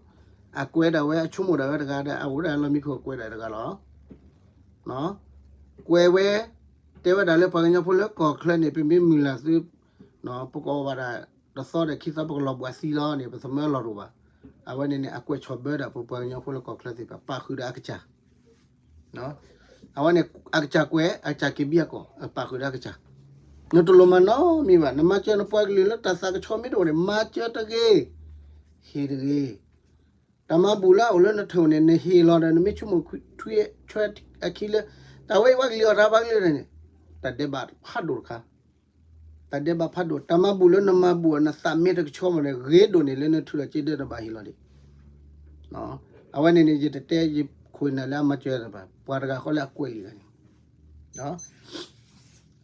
အကွဲးဒၣ်ဝဲ အဆိကမိၣ်ဒၣ်ဝဲတဂၤဒီး အအိၣ်ဒၣ်လီၢ်မံခိၣ်ကွဲးဒၣ်တဂၤလီၤ. ကွဲးဝဲ တဲဝဲဒၣ်လၢပှၤကညီဖိလၢကီၢ်ချၢန့ၣ် ပမ့ၢ်မုၢ်လၢ်သု ပကအီၣ်ဘၣ်ဒၣ် တသီဒီးခံသီ ပကလီၤဘှံးသံလီၤန့ၣ် ပသမၢလီၢ်တအိၣ်ဘၣ်. အဝဲန့ၣ်န့ၣ် အကွဲးဆီၣ်ဘၢဒၣ်ပပှၤကညီဖိလၢကီၢ်ချၢသ့ၣ်တဖၣ် ပာ်ဃုာ်ဒီးအကစၢ် အဝဲန့ၣ် အကစၢ်ကွဲး အကစၢ်က့ၤဘံအကီၢ် ပာ်ဃုာ်ဒီးအကစၢ်. နတလိၣ်မၤနီတမံၤဘၣ်, နမၤစၢၤနပှၤကလုာ်လၢတၢ်သးကဆှီမ့ၢ်တအိၣ်န့ၣ် မၤစၢၤတဂ့ၤ, ဟ့ၣ်တဂ့ၤ. တၢ်မၤဘူၣ်လၢအအိၣ်လၢနထၢၣ်န့ၣ် နဟ့ၣ်လီၤဒီး နမ့ၢ်ဆိကမိၣ်ထွံၣ်ဆွဲအခံလၢ တၢ်ဝဲအံၤပှၤကလုာ်အီၣ်တၢ် ပှၤကလုာ်န့ၣ် တၢ်ဒဲးဘးဖးဒိၣ်တခါ တၢ်ဒဲးဘးဖးဒိၣ်, တၢ်မၤဘူၣ်လၢနမၤဘူၣ်အီၤ နသးမ့ၢ်တကဆှီမ့ၢ်န့ၣ် ဂ့ၤဒိၣ်န့ၢ်လၢနထုးလီၤက့ဒၢတဘၣ်ဟ့ၣ်လီၤဒံး. အဝဲန့ၣ်န့ၣ် ယတတဲယခိၣ်နၢ်လၢအမၤစၢၤတၢ်ဘၣ်, ပှၤတဂၤဃီလၢအကွဲးလံာ်ဂၤန့ၣ်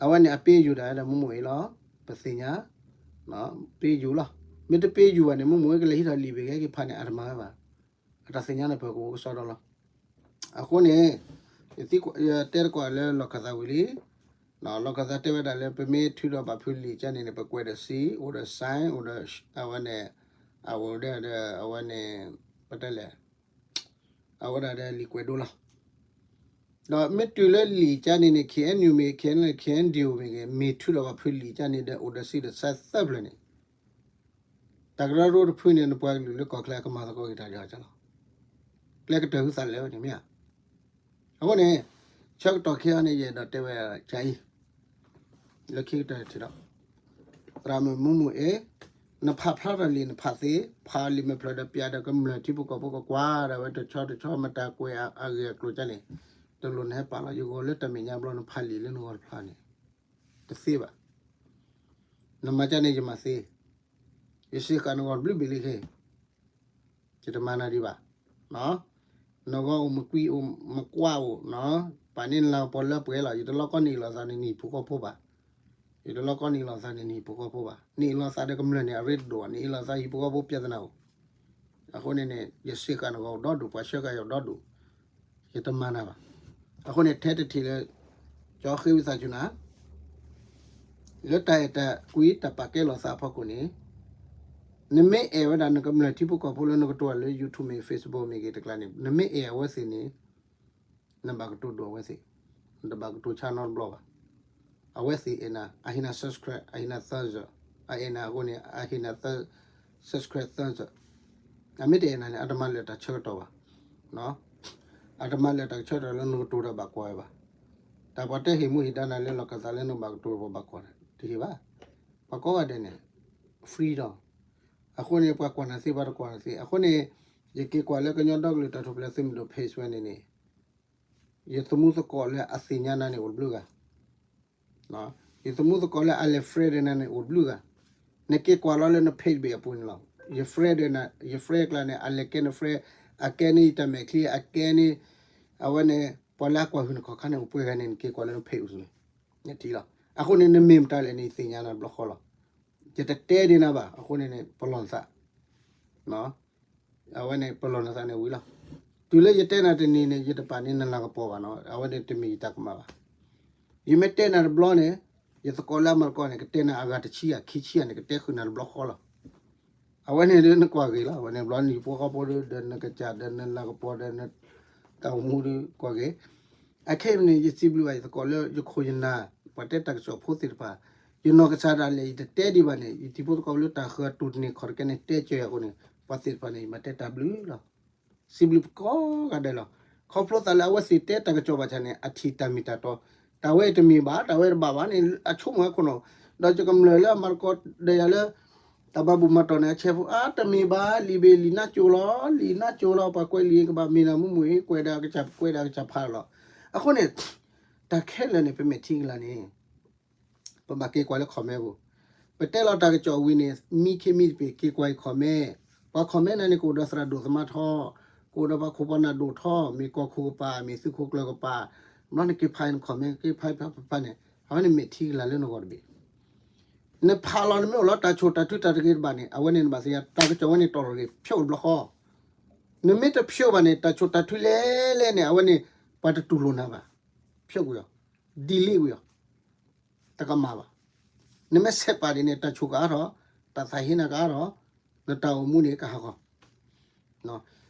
အဝဲန့ၣ် အပ့ၤယူၤဒၣ်ဒီးမုၢ်မုၢ်အံၤလီၤ, ပသ့ၣ်ညါ, ပ့ၤယူၤလီၤ. မ့ၢ်တပ့ၤယူၤဘၣ်န့ၣ် မုၢ်မုၢ်အံၤကလဲၤဟံးထီၣ်လံာ်ဘ့ၣ်ဂ့ၤက့ၤဖးန့ၣ် အတမၤဝဲဘၣ်. အတၢ်သ့ၣ်ညါန့ၣ် ပကအိၣ်ကစီဒီလီၤ. အဃိန့ၣ် ယတဲတကွၢ်လၢလီၢ်ခၢၣ်သးဝံၤလံ, လီၢ်ခၢၣ်သးတဲဝဲဒၣ်လၢ ပမ့ၢ်ထုးထီၣ်ဘၣ်ဖုးလံာ်ကါန့ၣ်န့ၣ် ပကွဲးဒီးစံး အိၣ်ဒီး sign အိၣ်ဒီး အဝဲန့ၣ် အအိၣ်ဒီး အဝဲန့ၣ် ပတဲလဲၣ် အဝဲဒၣ်ဒီးလံာ်ကွဲးဒိလီၤ. ဒီးမ့ၢ်တုၤလၢလံာ်ကါန့ၣ်န့ၣ် KNU မ့ၢ်ဂ့ၤ KNLA KNDO မ့ၢ်ဂ့ၤ မ့ၢ်ထုးထီၣ်ဘၣ်ဖုးလံာ်ကါန့ၣ်ဒီး အိၣ်ဒီးစံးဒီး sign သၢဖျၢၣ်န့ၣ် တၢ်ကရၢကရိတဖုန့ၣ် နပှၤကလုာ်လၢကီၢ်ချၢအကမၤသကိးက့ၤတၢ်လီၤ. ကျဲကတၢၢ်ဟုသးလၢာ်ဝဲန့ၣ်မ့ၢ်ဧါ. အဃိန့ၣ် ဆၢကတီၢ်ခဲအံၤန့ၣ် ယအဲၣ်ဒိးတဲဝဲဒၣ်အံၤ လၢခံကတၢၢ်ထံးဒီး သရၣ်မုၣ်မုၢ်မုၢ်အ့ၣ်, နဖးဖျါထီၣ်လံာ် နဖးသ့, ဖးလံာ်မဲာ်ဖျၢၣ်ဒီးပျးဒီးကမျၢၢ်ထံဖိကီၢ်ဖိကကွၢ်ဒၣ်ဝဲတဆီတဆီ မတၤကွဲးအဂ့ၢ်အကျိၤကါန့ၣ် တလိၣ်နဟဲပာ်လီၤ. ယဂီၢ်လၢတၢ်မဲာ်ညါဘျီ နဖးလံာ်လၢနဂီၢ်တဖျါန့ၣ် တသ့ဘၣ်. နမၤကါန့ၣ်ယမၤသ့, ယစ့ဃာ်နဂီၢ်တဘျုးဘ့ၣ်လံခဲ ယတမၤနၤဒံးဘၣ်. နဂီၢ်အိၣ်မကွံအိၣ်မကွၢ်အိၣ်, ပာ်န့ၢ်နလၤကပီၤလၢပှဲၤလီၤ. ယတလီၢ်ကီနအ့ၣ်လိာ်သးန့ၣ် နဟံၣ်ဖိဃီဖိဘၣ်. ယတလီၢ်ကီနအ့ၣ်လိာ်သးန့ၣ် နဟံၣ်ဖိဃီဖိဘၣ်. နအ့ၣ်လိာ်သးဒီးကမျၢၢ်န့ၣ် အရ့ဒိၣ်ဘၣ်. နအ့ၣ်လိာ်သးဟံၣ်ဖိဃီဖိပျဲသနၤအိၣ်. အဃိန့ၣ်န့ၣ် ယစ့ဃာ်နဂီၢ်အိၣ်ဒီဒူၣ်, ပှၤဆှၢဃာ်ယၤအိၣ်ဒီဒူၣ်, ယတမၤနၤဘၣ်. အဃိန့ၣ် ထဲတထံၣ်လၢ ကၠီဃ့ဝံသးစူၤနၤ လၢတၢ်အဲၣ်တၢ်ကွံတၢ်ပာ်ကဲလိာ်သးအဖီခိၣ်န့ၣ်, နမ့ၢ်အဲၣ်ဝဲဒၣ်နကမျၢၢ်ထံဖိကီၢ်ဖိလၢနကတိၤလၢ YouTube မ့ၢ်ဂ့ၤ Facebook မ့ၢ်ဂ့ၤတကျါန့ၣ် နမ့ၢ်အဲၣ်အဝဲသ့ၣ်န့ၣ် နဘၣ်ကတိၤဒိၣ်အဝဲသ့ၣ်, နတဘၣ်ကတိၤဆါနီတဘျီဘၣ်. အဝဲသ့ၣ်အဲၣ်နၤ, အဟ့ၣ်နၤ subscribe အဟ့ၣ်နၤသၢစၢၤ, အအဲၣ်နၤအဃိန့ၣ် အဟ့ၣ်နၤ subscribe သၢစၢၤ. အမ့ၢ်တအဲၣ်နၤန့ၣ် အတမၤလၢာ်တၢ်ဆၢကတီၢ်ဘၣ်. အတမၤလၢာ်တၢ်ဆၢကတီၢ်လၢနကတိၤဒီးဘၣ်ကွၢ်ဝဲဘၣ်. တၢ်ပှၤတဲဟ့ၣ်မူဟ့ၣ်ဒါနၤလၢလီၢ်ခၢၣ်သးလၢနဘၣ်ကတိၤဘၣ်ကွၢ်တဟ့ၣ်ဘၣ်. ပှၤကိးဂၤဒဲးန့ၣ် free ဒီး အဃိန့ၣ် ပှၤကွၢ်နၤသ့ ပှၤတကွၢ်နၤသ့. အဃိန့ၣ် ယက့ၤကွၢ်လၢကညီဒီကလုာ်တၢ်ထူၣ်ဖျဲးသုးမုၢ်ဒိၣ် page ဝဲန့ၣ်န့ၣ် ယသမူသကိးလၢအသ့ၣ်ညါနၤန့ၣ်အိၣ်တဘျုးဂၤ, ယသမူသကိးလၢအလဲၤ friend ဒီးနၤန့ၣ်အိၣ်တဘျုးဂၤ. နက့ၤကွၢ်လီၤလၢန page ဘ့ၣ်အပူၤန့ၣ်လီၤ. ယ friend ဒီးနၤ, ယ friend ကျါန့ၣ် အလဲၤကဲန friend, အကဲန့ၢ်ယတၢ်မဲာ်ချံ, အကဲန့ၢ် အဝဲန့ၣ် ပှၤလၢအကွၢ်ဟုၣ်နခီၣ်ခါန့ၣ် အိၣ်ပှဲၤဂၤန့ၣ် နက့ၤကွၢ်လၢန page အပူၤန့ၣ် နထံၣ်လီၤ. အဃိန့ၣ် နမ့ၢ်မတၤလဲၣ်န့ၣ် ယသ့ၣ်ညါနၤတဘျီဃီလီၤ. ယတတဲဒ်နၤဘၣ်. အဃိန့ၣ်န့ၣ် ပလီၢ်နသး အဝဲန့ၣ် ပလီၢ်နသးန့ၣ်ဝံၤလီၤ. တုၤလၢယတဲနၤတနံၤန့ၣ် ယတပာ်န့ၢ်နလၤကပီၤဘၣ်နီၤ. အဝဲန့ၣ်တမ့ၢ်ယတၢ်ကမၣ်ဘၣ်. ယမ့ၢ်တဲနၤတဘျီန့ၣ် ယသကိးလၢအမၤသကိးန့ၣ် ကတဲနၤအဂၤတဆံဂၤ ခံဆံဂၤန့ၣ် ကတဲဃုာ်နၤတဘျီဃီလီၤ. အဝဲန့ၣ်ဒ်နကွၢ်ဂ့ၤလီၤ. အဝဲန့ၣ်ဘျီနဟံၣ်ဖိဃီဖိဒီး နကစၢ်ဒီးနလၤကပီၤဒီးနတၢ်အိၣ်မူဒီးကွၢ်ဂ့ၤ. အခဲအံၤန့ၣ် ယစံးဘျုးဘၣ်ယသကိးလၢယခိၣ်ယနၢ် ပှၤတဲတၢ်ကစီၣ်ဖိသ့ၣ်တဖၣ်, ယနီၢ်ကစၢ်ဒၣ်လဲာ် ယတတဲဒံးဘၣ်န့ၣ် ယတံၤဖိသကိးလၢတၢ်ဃၢၤတူၢ်တန့ၢ်ခီၣ်တကဲန့ၣ် တဲကၢၤယၤအဃိန့ၣ် ပှၤသ့ၣ်တဖၣ်န့ၣ် ယမၤတဲတၢ်ဘျုးလီၤ. စံးဘျုးပကိးဂၤဒဲးလီၤ. ခီဖျိသးလၢအဝဲသ့ၣ်တဲတၢ်ကစီၣ်ဘၣ်ဆၣ်န့ၣ် အထံၣ်တၢ်မ့ၢ်တၢ်တီ, တၢ်ဝဲတမ့ၢ်ဘၣ်, တၢ်ဝဲတဘၣ်ဘၣ်န့ၣ် အဆိကမိၣ်အခိၣ်နူာ်, ဒီးယကမျၢၢ်လၢအမၤသကိးဒီးယၤလၢ တၢ်ဘၣ်ဘူၣ်မၤတီၢ်န့ၣ် အဆဲးဖိ အါ တမ့ၢ်ဘၣ် လံာ်ဘ့ၣ်လံာ်နါကၠိလီၤ, လံာ်နါကၠိလီၤ, ပှၤကွဲးလံာ်ကဘၣ်မ့ၢ်နၤမုၢ်မုၢ်အံၤ ကွဲးဒၣ်ကစၢ် ကွဲးဒၣ်ကစၢ်ဖးလီၤ. အဃိန့ၣ် တၢ်ခဲလၢာ်န့ၣ် ပမဲာ်ထံကလၤန့ၣ် ပဘၣ်က့ၤကွၢ်လၢ comment ပူၤ, ပတဲလီၤတၢ်ကစီၣ်ဝံၤန့ၣ် မံခ့မံတပ့ၤ က့ၤကွၢ်အံၤ comment, ပှၤ comment နၤန့ၣ် ကအိၣ်ဒီးသရၣ်ဒိၣ်သမါထီ, ကအိၣ်ဒီးပှၤခိၣ်ပှၤနၢ်ဒိၣ်ထီ, မ့ၢ်ကီၢ်ခိၣ်ကပၤ မ့ၢ်သုးခိၣ်ကျၢၢ်ကပၤ, ဘျီနက့ၤဖးအံၤ comment က့ၤဖးဖးဖးဖးန့ၣ် အဝဲန့ၣ်မဲာ်ထံကလၤလၢနဂီၢ်တဘ့ၣ် နဖးလီၤနမ့ၢ်အိၣ်လီၤ တၢ်ဆိၣ်တၢ်ထုတၢ်တဂ့ၤတဘၣ်န့ၣ် အဝဲန့ၣ်နဘၣ်သ့ၣ်ညါ တၢ်ကစီၣ်ဝဲန့ၣ် တီၢ်တဂ့ၤ ဖျိးတဘျီဃီ, နမ့ၢ်တဖျိးဘၣ်န့ၣ် တၢ်ဆိၣ်တၢ်ထုလဲၣ်လဲၣ်န့ၣ် အဝဲန့ၣ် ပှၤတတူၢ်လိာ်နၤဘၣ်, ဖျိးကွံာ်အီၤ, delete ကွံာ်အီၤ, တကမၣ်ဘၣ်. နမ့ၢ်ဆဲးပာ်ဒ်န့ၣ် တၢ်ဆိၣ်ကအါထီၣ်, တၢ်သးဟ့နၤကအါထီၣ်, နတၢ်အိၣ်မူန့ၣ်ကဟးဂီၤ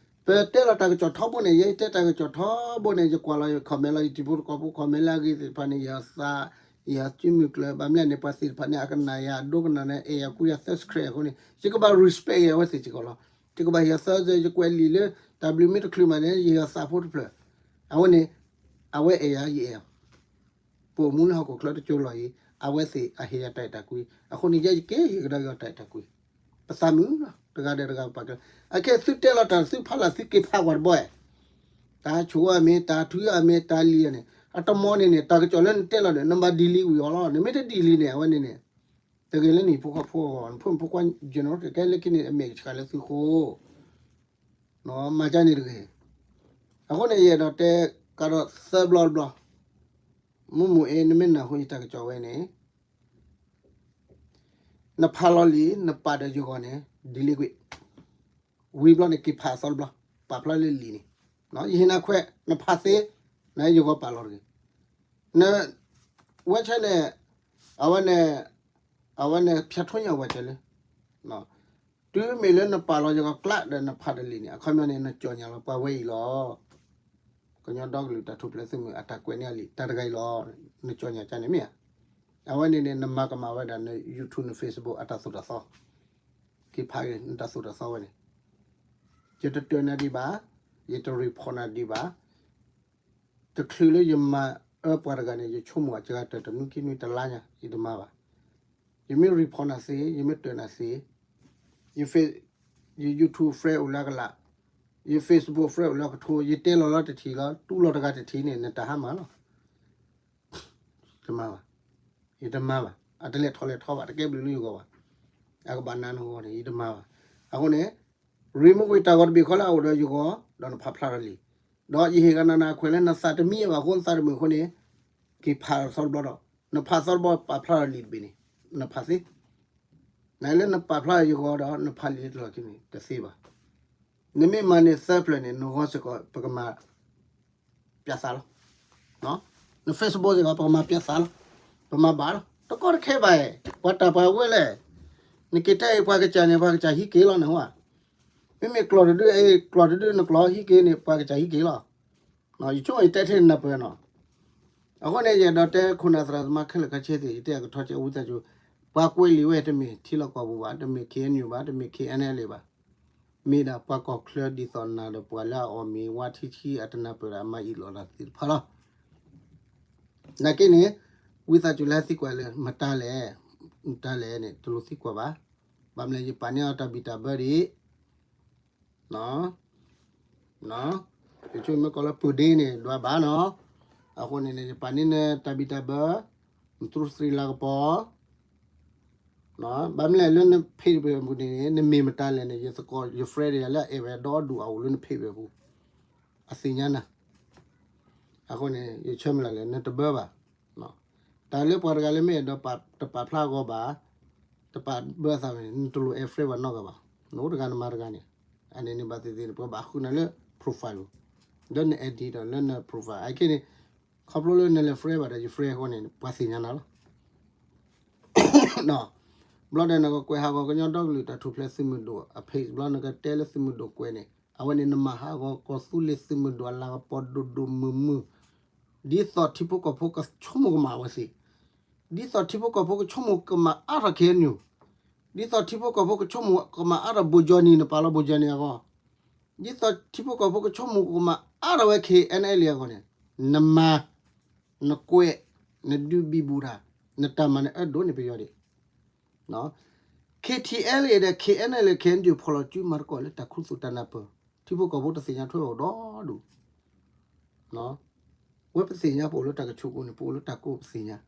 ပတဲလီၤတၢ်ကစီၣ်ထီဘိန့ၣ် ယတဲတၢ်ကစီၣ်ထီဘိန့ၣ် ယကွၢ်လီၤယ comment လီၤ ယတံၤဖိသကိးဖိ comment လၢအဂ့ၤသ့ၣ်တဖၣ်န့ၣ် ယသး ယသးစုမုၢ်ကျၢၤ ဘၣ်မနုၤလဲၣ်န့ၣ် ပှၤသ့ၣ်တဖၣ်န့ၣ် အကနၣ်ယၤ အဒိကနၣ်န့ၣ် အဲၣ်ယၤကွံယၤ subscribe အဃိန့ၣ် ယကဘၣ် respect ယၤအဝဲသ့ၣ်စ့ၢ်ကီးလီၤ. ယကဘၣ်ဟ့ၣ်ယၤသး ယကွဲးလံာ်လၢ တၢ်ဘျုးမ့ၢ်တချုးမးန့ၣ် ယဟ့ၣ်ယၤသးဖိတဖျၢၣ်. အဝဲန့ၣ် အဝဲအဲၣ်ယၤ ယအဲၣ်အီၤ ပအိၣ်မူလၢဟီၣ်ခိၣ်ချၢတကၠိလီၤအံၤ အဝဲသ့ၣ်အဟ့ၣ်ယၤတၢ်အဲၣ်တၢ်ကွံ အဃိန့ၣ် ယဲယက့ၤဟ့ၣ်ကဒါက့ၤအီၤတၢ်အဲၣ်တၢ်ကွံ ပသးမုာ်လီၤ တဂၤဒီးတဂၤပာ်ကဲ အခဲသုတဲလီၤတၢ် သုဖးလၢ်သုက့ၤဖးကွၢ်တဘီအဲၣ် တၢ်ဆိၣ်အမ့ၢ် တၢ်ထုအမ့ၢ် တၢ်လံၤအန့ၣ် အတမီန့ၣ်န့ၣ် တၢ်ကစီၣ်လၢနတဲလီၤဒီး နဘၣ် delete ဝံၤအီၤလီၤ နမ့ၢ်တ delete န့ၣ် အဝဲန့ၣ်န့ၣ် တဂ့ၤလၢနဟံၣ်ဖိဃီဖိအဂီၢ် နဖိမုၣ်ဖိခွါ general ကကဲလၢခံန့ၣ် အမဲာ်ကဆှးလၢသုဃိ မၤကၢန့ၣ်တဂ့ၤ. အဃိန့ၣ် ယအဲၣ်ဒိးတဲကဒီးသၢဘျီတဘျီ, မုၢ်မုၢ်အ့ နမ့ၢ်နၢ်ဟူယတၢ်ကစီၣ်ဝဲန့ၣ် နဖးလီၤလံာ် နပာ်ဒီးယဂီၢ်န့ၣ် delete ကွံာ်, ဝံၤဘျီန့ၣ် က့ၤဖးအသီတဘျီ, ပာ်ဖျါလၢလံာ်န့ၣ်, ယဟ့ၣ်နၤခွဲး နဖးသ့, နယဂီၢ်ပာ်လီၤတဂ့ၤ. န WhatsApp န့ၣ် အဝဲန့ၣ် အဝဲန့ၣ် ဖၠးထိညါ WhatsApp လၢ တုၤမ့ၢ်လၢနပာ်လီၤယဂီၢ်ကျးဒီးနဖးဒီးလံာ်န့ၣ် အခီပညီန့ၣ် နကၠီၣ်ညါလီၤပှၤဝဲအံၤလီၤ. ကညီဒီကလုာ်တၢ်ထူၣ်ဖျဲးသုးမုၢ်အတၢ်ကွဲးန့ၢ်အလံာ် တၢ်တဂၤအံၤလီၤ. နကၠီၣ်ညါကန့ၣ်မ့ၢ်ဧါ. အဝဲန့ၣ်န့ၣ် နမၤကမၣ်ဝဲဒၣ်န YouTube န Facebook အတၢ်သိၣ်တၢ်သီ, က့ၤဖးက့ၤနတၢ်သိၣ်တၢ်သီဝဲန့ၣ်, ယတတၢၢ်နၤဒံးဘၣ်, ယတ report နၤဒံးဘၣ် တချုးလၢယမၤအၢပှၤတဂၤန့ၣ် ယဆိကမိၣ်အစှၤတၢၢ်တနွံခံနွံတလါညါ ယတမၤဘၣ်. ယမ့ၢ် report နၤသ့, ယမ့ၢ်တၢၢ်နၤသ့, ယ YouTube friend အိၣ်လၢအကလး, ယ Facebook friend အိၣ်လၢအကထိ, ယတဲလီၤလီၤတထံၣ်လီၤ, တူၢ်လီၤတဂၤတထံၣ်န့ၣ် နတၢ်ဟါမၢ်လီၤ. တမၤဘၣ်, ယတမၤဘၣ်, အတလဲၤထီၣ်လဲၤထီဘၣ်, တကဲဘျုးလၢယဂီၢ်ဘၣ်, အကဘၣ်နၤနဂီၢ်န့ၣ် ယတမၤဘၣ်. အဃိန့ၣ် remove ကွံာ်တၢ်ဂီၤတဘ့ၣ်ဃီလၢအအိၣ်ဒီးယဂီၢ်, ဒီးနဖးဖျါထီၣ်လံာ်, ဒီးယဟ့ၣ်ဂၤနၤနၤခွဲးလၢနသးတမံဘၣ်အဃိ နသးတမုာ်အဃိန့ၣ်, က့ၤဖးသီတဘျီဒီး, နဖးသီတဘျီပာ်ဖျါထီၣ်လံာ်တဘ့ၣ်န့ၣ်, နဖးသ့ နလၢနပာ်ဖျါယဂီၢ်ဒီး နဖးလံာ်လၢတလီၢ်ခံန့ၣ် တသ့ဘၣ်. နမ့ၢ်မၤန့ၢ်သၢဖျၢၣ်န့ၣ် နဂီၢ်စ့ၢ်ကီး ပကမၤ ပျးသးလီၤ. န Facebook စ့ၢ်ကီး ပကမၤပျးသးလီၤ. ပမၤဘၣ်လီၤ. တကီတခဲဘၣ်, ပှၤတၢ်ပှၤဝဲလဲၣ်. နက့ၤတဲအံၤပှၤကစၢ်န့ၣ် ပှၤကစၢ်ဟံးက့ၤလီၤန့ၣ်ဝဲ. မ့မ့ၢ်ကျီၢ်တဒုအံၤ ကျီၢ်တဒု နကျီၢ်ဟံးက့ၤန့ၣ် ပှၤကစၢ်ဟံးက့ၤလီၤ. ယဆိကမိၣ်ယတဲထဲနၢ်ပၢၢ်နီၤ. အဃိန့ၣ် ယအဲၣ်ဒိးတဲခိၣ်နၢ်သရၣ်သမါခဲလၢာ်ခဲဆ့သ့ၣ် ယတဲအကထီကဲဝံသးစူၤ, ပှၤကွဲးလံာ်ဝဲတမ့ၢ်ထံလီၢ်ကီၢ်ပူၤဘၣ်, တမ့ၢ် KNU ဘၣ်, တမ့ၢ် KNLA ဘၣ်, မ့ၢ်ဒၣ်ပှၤကီၢ်ချၢဒ်သိးနၤဒီးပှၤလၢအအီၣ်မ့ၤဝါထံဆံအတနၢ်ပၢၢ်ဒီးအမၤအံၣ်လိာ်တၢ်သ့ၣ်တဖၣ်လီၤ. နာ်က့န့ၣ် ဝံသးစူၤလၢဟဲသံကွၢ်လၢ မတၤလဲၣ်, မတၤလဲၣ်န့ၣ် တလိၣ်သံကွၢ်ဘၣ်. ဘၣ်မနုၤလဲၣ် ယပာ်န့ၢ်အီၤတၢ်ဘံၣ်တၢ်ဘၢဒံး ယဆိကမိၣ်မ့ၢ်ကိးလၢ ပူၤဒ့န့ၣ် ဒွးဘၣ်နီၤ. အဃိန့ၣ်န့ၣ် ယပာ်န့ၢ်နတၢ်ဘံၣ်တၢ်ဘၢ, နသူသရံလၤကပီၤ, ဘၣ်မနုၤလဲၣ်လၢန Facebook ပူၤန့ၣ် နမ့ၢ်မတၤလဲၣ်န့ၣ် ယသကိး ယ friend ဒီးယၤလၢအအဲၣ်ဝဲဒီဒူၣ်အအိၣ်လၢန Facebook ပူၤ, အသ့ၣ်ညါနၤ. အဃိန့ၣ် ယဆၢမုၢ်လၢ်လၢနတဘၢဘၣ်. တၢ်လၢပှၤတဂၤလၢမ့ၢ်အဲၣ်ဒိးတပာ်ဖျါအဂီၢ်ဘၣ်, တပာ်ဘၢအသးဘၣ်န့ၣ် နတလိၣ် add friend ဘၣ်နီတဂၤဘၣ်. နအိၣ်တဂၤနမၤတဂၤန့ၣ်, အန့ၣ်န့ၣ်ဘၣ်သ့ၣ်သ့ၣ်န့ၣ် ပှၤဘၣ်ဃုနၤလၢ profile ပူၤ, လၢန ID ဒီးလၢန profile အခဲန့ၣ်, ခီဖျိလၢနလဲၤ friend ဘၣ်ဒီးယ friend အဃိန့ၣ် ပှၤသ့ၣ်ညါနၤလီၤ. ဘျီဒီးနကကွဲးဟးဂီၤကညီဒီကလုာ်တၢ်ထူၣ်ဖျဲးသုးမုၢ်ဒိၣ်အ page ဘျီ နကတဲလၢသုးမုၢ်ဒိၣ်ကွဲးန့ၣ် အဝဲန့ၣ်နမၤဟးဂီၤကီၢ်သူလ့ၤသုးမုၢ်ဒိၣ်အလၤကပီၤဒိၣ်ဒိၣ်မုၢ်မုၢ်, ဒ်သိးထံဖိကီၢ်ဖိကဆိကမိၣ်ကမၣ်ဝဲသ့ၣ်, ဒ်သိးထံဖိကီၢ်ဖိကဆိကမိၣ်ကမၣ်အါထီၣ် KNU, ဒ်သိးထံဖိကီၢ်ဖိကဆိကမိၣ်ကမၣ်အါထီၣ် ဘိၣ်ကၠီၣ်နံၣ် နပာ်လီၤဘိၣ်ကၠီၣ်နံၣ်အဂီၢ်, ဒ်သိးထံဖိကီၢ်ဖိကဆိကမိၣ်ကမၣ်အါထီၣ်ဝဲ KNLA အဂီၢ်န့ၣ်, နမၤ, နကွဲး, နဒုးဘံဘူၣ်တၢ်, နတၢ်မၤနအၢဒိၣ်န့ၢ်ပယီၤဒံး. KTLA ဒီး KNLA KNDO ဖီၣ်လီၤစုမၤသကိးလၢတၢ်ခူသူၣ်တၢ်နၢ်ပၢၢ်, ထံဖိကီၢ်ဖိတသ့ၣ်ညါထွဲဘၣ်အိၣ်ဒီဒူၣ်, ဝဲပသ့ၣ်ညါပအိၣ်လၢတၢ်ကဆိးကိန့ၣ် ပအိၣ်လၢတၢ်ကိးပသ့ၣ်ညါ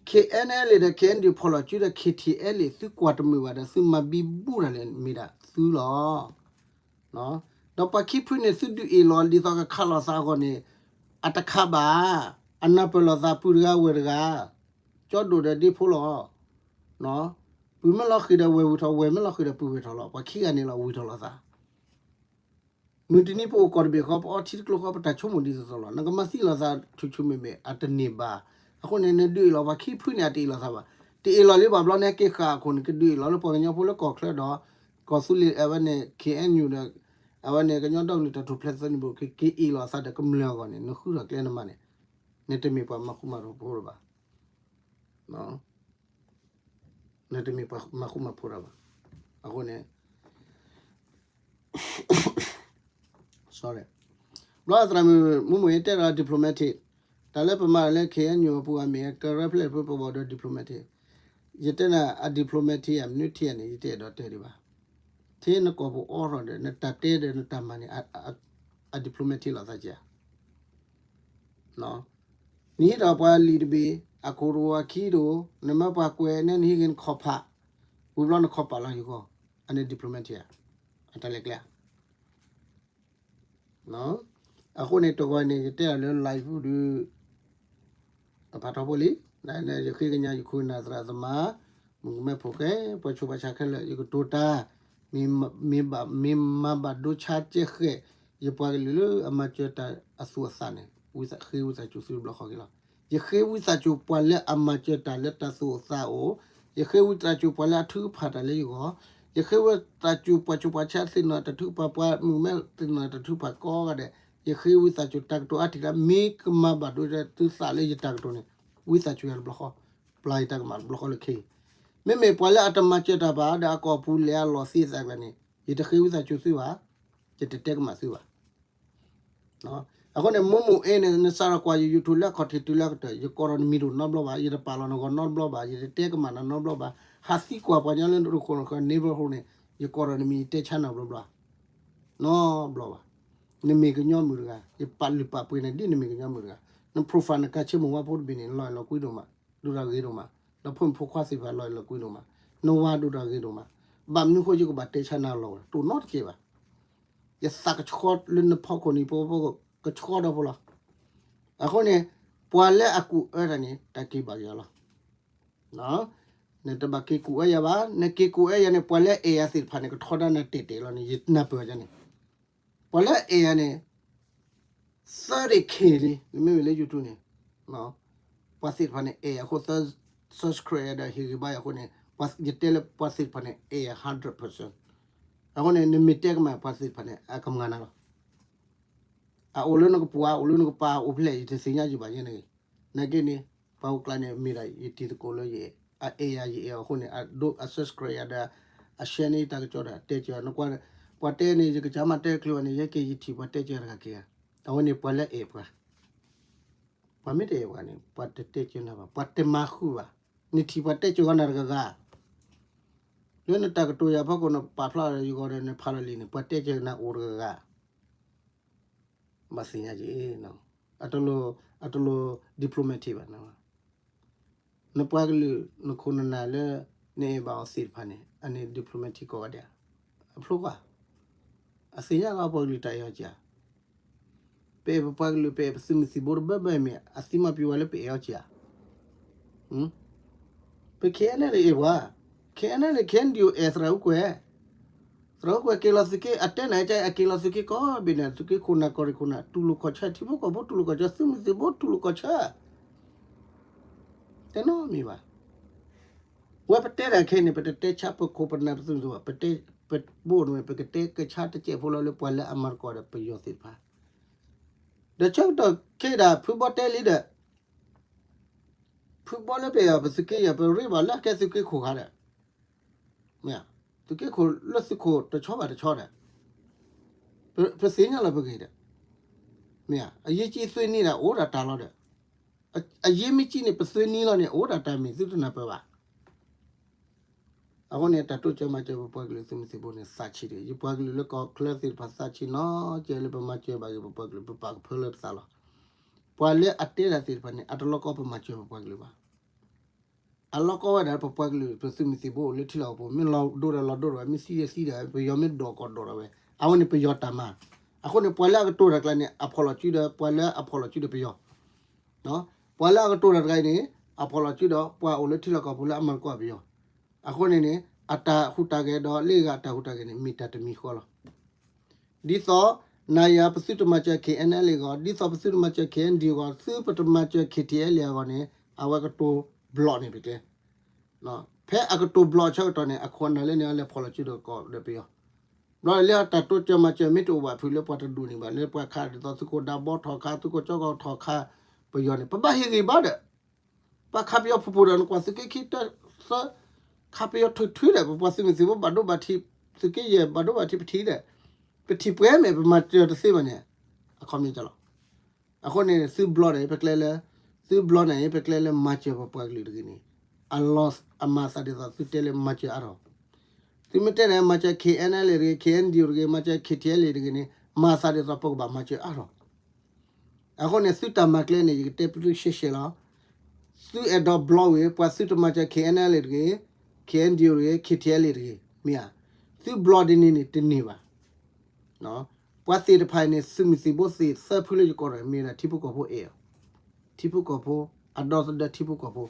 KNLA ဒီး KNDO ဖီၣ်လီၤစုဒီး KTLA သုကွၢ်တမုာ်ဘၣ်ဒီး သုမၤဘံဘူဒၣ်လဲာ်မ့ၢ်ဒၣ်သုလီၤ. ဒီးပှၤခံဖုန့ၣ် သုဒုးအ့ၣ်လီၤဒ်သိးကခးလိာ်သးအဂီၢ်န့ၣ် အတခးဘၣ်, အနၢ်ပၢၢ်လိာ်သးပုၢ်တဂၤဝဲၢ်တဂၤ, ကၠီဒိၣ်ဒီးဒ့ဖိလီၤ. ပုၢ်မ့ၢ်လီၤဃံၤဒီးဝဲၢ်ဝံၢ်ထီၣ်, ဝဲၢ်မ့ၢ်လီၤဃံၤဒီးပုၢ်ဝဲၢ်ထီၣ်လီၤ. ပှၤခံဂၤန့ၣ်လီၤဝံၢ်ထီၣ်လိာ်သး မုၢ်တနံၤပအိၣ်ကီၢ်တဘ့ၣ်ဃီ ပအီထံတကျိဃီ ပတၢ်ဆိကမိၣ်ဒ်သိးသိးလီၤ. နကမၤသံလိာ်သးဆူၣ်ဆူၣ်မဲာ်မဲာ် အတန့ၢ်ဘၣ်. အဃိန့ၣ် နဒုးအ့ၣ်လီၤပှၤခံဖုန့ၣ် အတအ့ၣ်လိာ်သးဘၣ်. တအ့ၣ်လီၤလံဘၣ်ဘျီန့ၣ် က့ၤဃာ်အခိၣ်န့ၣ် ကဒုးအ့ၣ်လီၤလၢပှၤကညီဖိလၢကီၢ်ချၢဒီး ကီၢ်သူလ့ၤအဝဲန့ၣ် KNU ဒီး အဝဲန့ၣ် ကညီဒီကလုာ်တၢ်ထူၣ်ဖျဲးသးန့ၣ်ဘိ ကက့ၤအ့ၣ်လီၤသးဒီးကမျၢၢ်အဂီၢ်န့ၣ် နဃုထီၣ်ကျဲနမါန့ၣ် နတမ့ၢ်ပှၤမၤဃူမၤဖိးတဘၣ်. နတမ့ၢ်ပှၤမၤဃူမၤဖိးတၢ်ဘၣ်. အဃိန့ၣ် sorry ဘျီအသရၣ်မုၣ်မုၢ်မုၢ် ယတဲဒီး diplomatic တၢ်လၢပမၤလၢ KNU အပူၤအမ့ၢ် ကရၢဖျဲၣ်ဖိပဘၣ်ဒီး diplomatic ယတဲနၤ အ diplomatic ယၤ မနုၤထံၣ်ယၤန့ၣ် ယတဲဒီးတဲဒံးဘၣ်. ထဲနကီၢ်ပူၤအိးထီၣ်ဒီး နတၢ်တဲဒီးနတၢ်မၤန့ၣ် အ diplomatic လီၤသးက့ဧါ. နဟံးထီၣ်ပှၤလံာ်တဘ့ၣ် အခိၣ်တဝီခံဒိၣ် နမၢပှၤကွဲးနဲ နဟံးဂ့ၤနခီၣ်ဖး ဝံၤဘျီနခီၣ်ပာ်လီၤယဂီၢ် အန့ၣ် diplomatic ဧါ. အတၢ်လဲၤကျဲဧါ. အဃိန့ၣ် တဂီၤန့ၣ် ယတဲအီၤလၢ live ဒုး အဖးထီဖိလံ, ယဃ့ကညးယခိၣ်နၢ်သရၣ်သမါ, မုၣ်ကမဲဖိဃဲ, ပှၤဆူးပှၤဆါခဲလၢာ် ယကတိၤတၢ်, မ့ၢ်မၤဘၣ်ဒိဆါကဲဃဲး, ယပှၤကလုာ်လၢအမၤစၢၤတၢ်အသူၣ်အသးန့ၣ် ဝံသးစူၤဃ့ဝံသးစူၤသုတဘျီဃီက့ၤလီၤ. ယဃ့ဝံသးစူၤပှၤလၢအမၤစၢၤတၢ်လၢတၢ်သူၣ်အိၣ်သးအိၣ်, ယဃ့ဝံသးစူၤပှၤလၢအထုကဖၣ်တၢ်လၢယဂီၢ်, ယဃ့ဝံသးစူၤပှၤဆူးပှၤဆါသ့ၣ်နီၣ်တၢ်ထုကဖၣ် ပှၤမုၣ်ကမဲသ့ၣ်နီၣ်တၢ်ထုကဖၣ်ကိးဂၤဒဲး, ယဃ့ဝံသးစူၤတၢ်ကတိၤအါထံၣ်လၢ မ့ၢ်ကမၤဘၣ်ဒိသုသးလၢယတၢ်ကတိၤန့ၣ်, ဝံသးစူၤယၤတဘျီဃီ, ပျၢ်ယတၢ်ကမၣ်တဘျီဃီလၢခံ, မ့မ့ၢ်ပှၤလၢအတမၤစၢၤတၢ်ဘၣ် ဒီးအကီၢ်ပူၤလဲၤအလီၢ်သံအသးကျါန့ၣ်, ယတဃ့ဝံသးစူၤသုဘၣ်, ယတတဲကမၣ်သုဘၣ်. အဃိန့ၣ် မိၢ်မိၢ်အဲၣ်န့ၣ် နစးထီၣ်ကွၢ်ယ YouTube လၢအခီၣ်ထံးတုၤလၢအကတၢၢ် ယကိးထီၣ်နမံၤတအိၣ်နီတဘျီဘၣ်, ယတပာ်လီၤနဂီၢ်နီတဘျီဘၣ်, ယတတဲကမၣ်နၤနီတဘျီဘၣ်, ဟးသံကွၢ်ပှၤကညီလၢနရူၢ်ခိၣ်နဃၢၤ neighborhood န့ၣ် ယကိးထီၣ်နမံၤ ယတဲဆါနၤဘျီဘျီ, နီဘျီဘၣ်. နမ့ၢ်ကညီမုၣ်တဂၤ, ယပာ်လုၢ်ပာ်ပှ့ၤနၤဒ်နမ့ၢ်ကညီမုၣ်တဂၤ, န profile နကၤဆ့မိၢ်ဝါဖိတဘ့ၣ်န့ၣ် လီၤအဲၣ်လီၤကွံဒိၣ်မး, ဒိၣ်တၢ်ဂ့ၤဒိၣ်မး, ဒီးဖိမုၣ်ဖိခွါသ့ၣ်တဖၣ်လီၤအဲၣ်လီၤကွံဒိၣ်မး, နဝၤဒိၣ်တၢ်ဂ့ၤဒိၣ်မး, ဘၣ်မနုၤဃိယကဘၣ်တဲဆါနၤလီၤ, တအိၣ်နီတကဲဘၣ်. ယသးကဆှီလၢနဖီခိၣ်နံၤဖိ ကဆှီဒီဖိလီၤ. အဃိန့ၣ် ပှၤလၢအကူၣ်အၢတၢ်န့ၣ် တၢ်က့ၤဘၣ်က့ၤအီၤလီၤ. နတဘၣ်က့ၤကူၣ်အၢယၤဘၣ်, နက့ၤကူၣ်အၢယၤန့ၣ် ပှၤလၢအအဲၣ်ယၤသ့ၣ်တဖၣ်န့ၣ် ကထီဒါနၤတဲာ်တဲာ်လီၤန့ၣ် ယနၢ်ပၢၢ်ယၤန့ၣ်, ပှၤလၢအအဲၣ်ယၤန့ၣ် သၢဒ့ၣ်ခံလံ, နမ့ၢ်ဝဲလၢ YouTube န့ၣ်, ပှၤသ့ၣ်တဖၣ်န့ၣ် အဲၣ်အဃိ subscribe ဒီးဟ့ၣ်ဂံၢ်ဘါယၤအဃိန့ၣ်, ယတဲလၢပှၤသ့ၣ်တဖၣ်န့ၣ် အဲၣ်ယၤ hundred percent. အဃိန့ၣ် နမ့ၢ်တဲကမၣ်ပှၤသ့ၣ်တဖၣ်န့ၣ် အကမၤနၤလီၤ. အအိၣ်လၢနကပူၤဧါ, အိၣ်လၢနကပၤ အိၣ်ဖျဲၣ် ယတသ့ၣ်ညါယဘၣ်ယဲန့ၣ်ဂ့ၤ. နာ်က့န့ၣ် ပှၤအိၣ်ကျါန့ၣ် မ့ၢ်ဒၣ်ယတံၤသကိးလၢယအဲၣ်, အအဲၣ်ယၤယအဲၣ်အီၤအဃိန့ၣ် အ subscribe ယၤဒီး အ share န့ၢ်တၢ်ကစီၣ်ဒီး တဲကၢၤနကွၢ်, ပှၤတဲန့ၣ် ယကစၢ်မၤတဲတချုးဘၣ်န့ၣ် ယဲက့ၤယထံၣ်ပှၤတဲကၢၤတဂၤက့ၤဧါ. အဝဲန့ၣ်ပှၤလၢအဲၣ်ပှၤ, ပှၤမ့ၢ်တအဲၣ်ပှၤန့ၣ် ပှၤတတဲကၢၤနၤဘၣ်, ပှၤတမၤဃုာ်ဘၣ်. နထံၣ်ပှၤတဲကၢၤနၤတဂၤဂၤ, လၢနတၢ်ကတိၤယၤဖီခိၣ် နပာ်ဖျါလီၤယဂီၢ်ဒီး နဖးလီၤလံာ်န့ၣ် ပှၤတဲကၢၤနၤအိၣ်တဂၤဂၤ ဘၣ်သ့ၣ်ညါက့ၤ, အတလိၣ်, အတလိၣ် diplomatic ဘၣ်. နပှၤကလုာ် နခိၣ်နနၢ်လၢ နအဲၣ်ဘၣ်အီၤသ့ၣ်တဖၣ်န့ၣ် အန့ၣ် diplomatic ကိးဂၤဒဲး, အဖျိကွၢ်, အသ့ၣ်ညါလီၤပှၤကလုာ်တၢ်အဲၣ်အီၤက့ၤဧါ. ပအဲၣ်ပပှၤကလုာ် ပအဲၣ်ပသုးမုၢ်သံၣ်ဘိတဘၢဘၢမ့ၢ် အသံမၤပျံၤဝဲလၢပအဲၣ်အီၤက့ၤဧါ. ပ ခဲအံၤန့ၣ် အဲၣ်ပှၤ, ခဲအံၤန့ၣ် ခဲအံၤဒုးအဲၣ်သရၣ်အူကွဲၤ, သရၣ်အူကွဲၤက့ၤလီၤသုးက့ အတဲနၤကဲ အက့ၤလီၤသုးက့ကိးဘ့ၣ်န့ၣ် သုးက့ခိၣ်နၢ်ကီၢ်ရ့ၣ်ခိၣ်နၢ် တူၢ်လိာ်ခီၣ်ဆၢ ထံဖိကီၢ်ဖိတူၢ်လိာ်ခီၣ်ဆၢ သုးမုၢ်သံၣ်ဘိတူၢ်လိာ်ခီၣ်ဆၢ တနီတမံၤဘၣ်. ဝဲပတဲတၢ်ခဲအံၤန့ၣ် ပတတဲဆါပခိၣ်ပနၢ်ပသုးမုၢ်သံၣ်ဘိဘၣ်, ပတဲ, ပဘိန့ၣ် ပကတဲကဆါတစဲးဖိလီၤလၢပှၤလၢအမၤသကိးဒီးပယီၤသ့ၣ်တဖၣ်, ဒီးဆၢကတီၢ်ခဲအံၤဒၣ် ဖုဘီတဲလံဒီး ဖုဘီလၢပအဲၣ်အီၤ ပသုးက့ယဲၢ် ပရ့ဘၣ်လၢအကဲသုးက့ခိၣ်ခါဒီး, မ့ၢ်, သုးက့ခိၣ်လၢသုးခိၣ်တဆီဘၣ်တဆီဒီး, ပသ့ၣ်ညါလီၤပဂ့ၢ်ဒီး, မ့ၢ်, အရေးကြီးဆွေးနွေးတာ အိၣ်ဒၣ်တၢ်လီၤဒီး, အရေးမကြီးန့ၣ် ပသွေးနံၤလီၤန့ၣ် အိၣ်ဒၣ်တၢ်မ့ၢ်သုတနၢ်ပၢၢ်ဘၣ်. အဃိန့ၣ် တၢ်တိစၢၤမၤစၢၤပပှၤကလုာ်သုးမုၢ်သံၣ်ဘိန့ၣ် သးဆံးတဂ့ၤ. ယပှၤကလုာ်လၢကီၢ်ချၢသ့ၣ်တဖၣ်သးဆံးနီၢ်ကဲလၢပမၤစၢၤဘၣ်က့ၤပပှၤကလုာ် ပပာ်ကဖၢလၢပသးလီၤ. ပှၤလၢအတဲတၢ်သ့ၣ်တဖၣ်န့ၣ် အတလီၤကီပမၤစၢၤပပှၤကလုာ်ဘၣ်. အလီၤကီဝဲဒၣ်ပပှၤကလုာ် ပသုးမုၢ်သံၣ်ဘိအိၣ်လၢထံလီၢ်ကီၢ်ပူၤ မ့ၢ်လီၤဒိၣ်ဒီးလီၤဒိၣ်ဒီး မ့ၢ်သံဒီးသံဒီး ပယီၤမ့ၢ်ဒိၣ်ကီၢ်ဒိၣ်ဒီးဝဲ အဝဲန့ၣ်ပယီၤတၢ်မၤ. အဃိန့ၣ် ပှၤလၢအကတိၤတၢ်ကျါန့ၣ် အဖီၣ်လီၤစုဒီး ပှၤလၢအဖီၣ်လီၤစုဒီးပယီၤ ပှၤလၢအကတိၤတၢ်တဂၤအံၤန့ၣ် အဖီၣ်လီၤစုဒီး ပှၤအိၣ်လၢထံလီၢ်ကီၢ်ပူၤလၢအမၤသကိးပယီၤ. အဃိန့ၣ်န့ၣ် အတၢ်ဟူးတၢ်ဂဲၤဒီးလၢအဂၤအတၢ်ဟူးတၢ်ဂဲၤန့ၣ် မ့ၢ်တၢ်တမံၤဃီလီၤ. ဒ်သိး နၤယၤပသုတမၤစၢၤ K N L A အဂီၢ်, ဒ်သိးပသုတမၤစၢၤ K N D O အဂီၢ်, သုပတမၤစၢၤ K T L A အဂီၢ်န့ၣ် အဝဲကတိၤဘျီၣ်န့ၣ်တက့ၢ်. ဖဲအကတိၤဘျီၣ်အဆၢကတီၢ်န့ၣ် အခိၣ်အနၢ်လၢန့ၣ် အလဲၤဖီၣ်လီၤစုဒီးကီၢ်ဒီးပယီၤ ဘျီလၢအတၢ်တိစၢၤမၤစၢၤမ့ၢ်တအိၣ်ဘၣ်ဖုးလၢပှၤတဒူၣ်န့ၣ်ဘၣ် လၢပှၤခးဒ်သိးသုးခိၣ်ဒးဘီထီၣ်ခး သုးခိၣ်ကၠီကီၢ်ထီၣ်ခးပယီၤန့ၣ် ပဘၣ်ဟ့ၣ်ဂံၢ်ဘါဒီး ပှၤခးပယီၤဖုၣ်ဖုၣ်ဒီး နကွၢ်သုးက့ခံတသၢ ခးပယီၤထုးထုးဒီး ပပှၤသုးမုၢ်သံၣ်ဘိဘၣ်ဒိဘၣ်ထံး သုးက့ယဲၢ်ဘၣ်ဒိဘၣ်ထံးပထံၣ်ဒီး ပထံၣ်ပှဲၤမ့ၢ်ပမၤစၢၤတသ့ဘၣ်န့ၣ် အခီပညီလီၤ. အဃိန့ၣ် သုဘျီန့ၣ် ပကျဲလၢ သုဘျီန့ၣ် ပကျဲလၢမၤစၢၤပပှၤကလုာ်တဂ့ၤန့ၣ် အလီၤအမၤသးဒ်သိးသုတဲလၢမၤစၢၤအါထီၣ်. သုမ့ၢ်တဲန့ၣ် မၤစၢၤ K N L A တဂ့ၤ K N D O တဂ့ၤ မၤစၢၤ K T L A တဂ့ၤန့ၣ် မၤသးဒ်သိးပကဘၣ်မၤစၢၤအါထီၣ်. အဃိန့ၣ် သုတၢ်မၤကျဲန့ၣ် ယကတဲပသုရှဲရှဲလီၤ. သုအဲၣ်ဒိးဘျီဝံၤ ပှၤသုတမၤစၢၤ K N L A တဂ့ၤ K N D O တဂ့ၤ K T L A တဂ့ၤ မ့ၢ်ဧါ. သုဘျီဒ်န့ၣ်န့ၣ် တန့ၢ်ဘၣ်. ပှၤသ့ၣ်တဖၣ်အံၤန့ၣ် သုးမုၢ်သံၣ်ဘိသ့ၣ်သၢဖုလၢယကိးဒီး မ့ၢ်ဒၣ်ထံဖိကီၢ်ဖိအဲၣ်အီၤ, ထံဖိကီၢ်ဖိ, အဒီသဒၢထံဖိကီၢ်ဖိ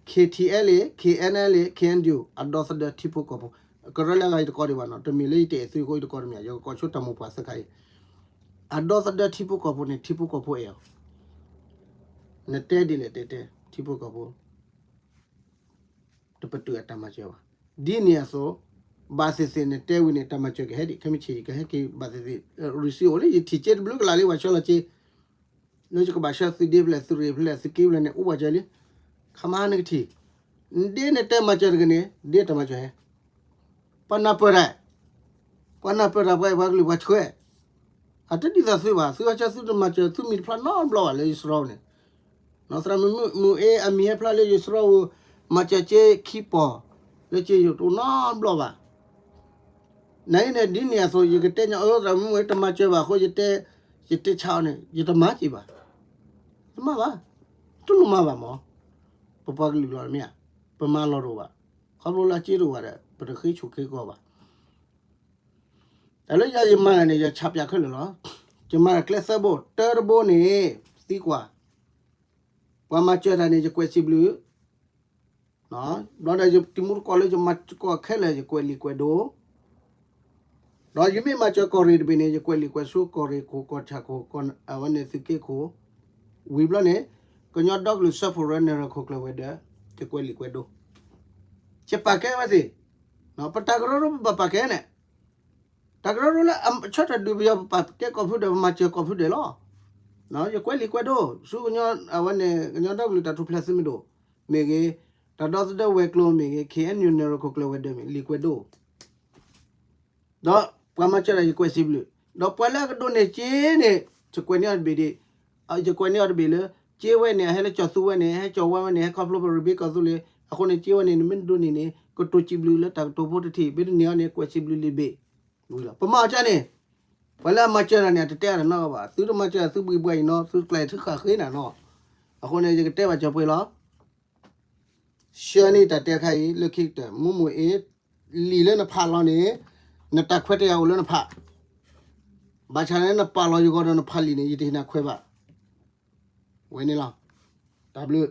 K T L A, K N L A, K N D O အဒီသဒၢထံဖိကီၢ်ဖိ, ကရၢလၢအဂၤယတကိးဒံးဘၣ်နီၤ, တမ့ၢ်လၢယတအဲၣ်သုအဃိယတကိးတမ့ၢ်, ယကကိးဆိတၢ်မိၢ်ပှၢ်သၢခါအံၤ, အဒီသဒၢထံဖိကီၢ်ဖိန့ၣ် ထံဖိကီၢ်ဖိအဲၣ်အီၤ, နတဲဒ်လဲၣ်တဲတဲ, ထံဖိကီၢ်ဖိ တပတုာ်အတၢ်မၤစၢၤဘၣ်. ဒ်န့ၣ်အသိး, ဘၣ်သ့ၣ်သ့ၣ်နတဲဝံၤန့ၣ် တၢ်မၤစၢၤကဟဲဒံး, ခဲမုၢ်ဆ့ၣ်ကဟဲက့ၤဘၣ်သ့ၣ်သ့ၣ်, ရံစံအိၣ်လၢယထံၣ်က့တဘျုးကလးလံ ပှၤဆှၢလီၤက့, လၢယကဘၣ်ဆှၢသုးဒ့ဖျဲၣ် သုးရ့ၣ်ဖျဲၣ် သုးက့ဖျဲၣ်န့ၣ် အိၣ်ပှၤစၢၤလံ, ခါမဟါနကထံၣ်, ဒ်နတဲမၤစၢၤတဂ့ၤန့ၣ် ဒ်တၢ်မၤစၢၤဟဲ ပှၤနၢ်ပၢၢ်တၢ်, ပှၤနၢ်ပၢၢ်တၢ် ပှၤအဲၣ်ပှၤကလုာ်ပှၤဆှၢ, အတဒ်သိးသုဘၣ်, သုအဆၢသုတမၤစၢၤ သုမံၤတဖျါနီတဘျီဘၣ် လၢယစရီန့ၣ်, သရၣ်မုၣ်အ့အမံၤဟဲဖျါလၢယစရီဧိၤ, မၤစၢၤက့ခံပီၢ်, လၢက့ယိာ်တအိၣ်နီတဘျီဘၣ်. နအံၤန့ၣ် ဒ်န့ၣ်အသိး ယကတဲညီအၢ သရၣ်မုၣ်အ့ တမၤစၢၤဘၣ်အဃိ ယတဲ, ယတဲဆါအီၤန့ၣ် ယတမၤက့ၤဘၣ်, တမၤဘၣ်, တလိၣ်မၤဘၣ်မး, ပပှၤကလုာ်လီၤမ့ၢ်ဧါ, ပမၤလီၤတအိၣ်ဘၣ်, ခီဖျိလၢအစ့တအိၣ်ဘၣ်ဒီး ပတဃ့ဆိၣ်ဃ့ကီးဘၣ်. တၢ်လၢယၤယမၤန့ၣ် ယဆၣ်ပၠးခဲလၢာ်လီၤ. ယမၤတၢ်ကျဲသၢဘိ, တၢတဘိန့ၣ် သံကွၢ်, ပှၤမၤစၢၤတၢ်န့ၣ် ယကွဲးစံးဘျုး, ဘျီဒီးယတံၤမူတကိးလၢယမၤစၢၤကီၢ်ခဲလၢာ် ယကွဲးလံာ်ကွဲးဒိၣ်, ဒီးယမ့ၢ်မၤစၢၤကီၢ်ရ့ၣ်တဘ့ၣ်န့ၣ် ယကွဲးလံာ်ကွဲးဆူကီၢ်ရ့ၣ်ခိၣ် ကီၢ်ဆၣ်ခိၣ် အဝဲန့ၣ်သုးက့ခိၣ်, ဝံၤဘျီန့ၣ် ကညီဒီကလုာ်စၢဖှိၣ်ရၢ နဲၣ်ရွဲၣ်ခိၣ်ကျၢၢ်ဝဲၤဒၢး, ယကွဲးလံာ်ကွဲးဒိၣ်, ယပာ်ကဲဝဲသ့ၣ်, ပတၢ်ကရၢကရိပဘၣ်ပာ်ကဲန့ၣ် တၢ်ကရၢကရိလၢအဆၢထၢၣ်ဒုးပယီၤ ပပာ်ကဲကီၢ်ဖုဒဲး ပမၤစၢၤကီၢ်ဖုဒဲးလီၤ. ယကွဲးလံာ်ကွဲးဒိၣ် ဆူကညီအဝဲန့ၣ် ကညီဒီကလုာ်တၢ်ထူၣ်ဖျဲးသုးမုၢ်ဒိၣ်မ့ၢ်ဂ့ၤ, တၢ်ဒီသဒၢဝဲၤကျိၤမ့ၢ်ဂ့ၤ, ခ့ၣ်အဲၣ်ယူၣ် နဲၣ်ရွဲၣ်ခိၣ်ကျၢၢ်ဝဲၤဒၢးမ့ၢ် လံာ်ကွဲးဒိၣ်, ဒီးပှၤမၤစၢၤတၢ် ယကွဲးစံးဘျုး, ဒီးပှၤလၢအကဒိးန့ၢ်စ့န့ၣ် ယကွဲးန့ၢ်အီၤတဘ့ၣ်ဒံး, ယကွဲးန့ၢ်အီၤတဘ့ၣ်လၢ စ့ဝဲန့ၣ် အဟဲလၢကၠီၤသူဝဲန့ၣ် ဟဲကၠီၤဝဲဝဲန့ၣ် ဟဲခီဖျိပရ့ဘ့ကီၢ်သူလ့ၤ, အဃိန့ၣ် စ့ဝဲန့ၣ် နမ့ၢ်ဒိးန့ၢ်န့ၣ် ကတိၤစံးဘျုးလၢတၢ်ကတိၤဖိတထံၣ်, မ့ၢ်တန့ၢ်အီၤန့ၣ် ကွဲးစံးဘျုးလံာ်ဘ့ၣ်, ဝံၤလီၤ. ပမၤအီၤကၠၢန့ၣ် ပှၤလၢအမၤစၢၤတၢ်န့ၣ် အတတဲအါတနီၢ်ဘၣ်, သုတမၤစၢၤ သုဘှံးဘှဲအံၤနီၤ, သုတကျဲၤသုဃၣ်ဃ့နၤနီၤ, အဃိန့ၣ် ယကတဲဘၣ်ကၠီၤပှဲၤလီၤ. ဆှၢန့ၢ်တၢ်တဲခါအံၤ လၢခံကတၢၢ် မုၢ်မုၢ်အ့ လံာ်လၢနဖးလီၤန့ၣ် နတၢ်ခွဲးတၢ်ယာ်အိၣ်လၢနဖး, ဘၣ်ဆၣ်န့ၣ် နပာ်လီၤယဂီၢ်ဒီးနဖးလံာ်န့ၣ် ယတဟ့ၣ်နၤခွဲးဘၣ်. ဝဲန့ၣ်လီၤ. တၢ်ဘျုး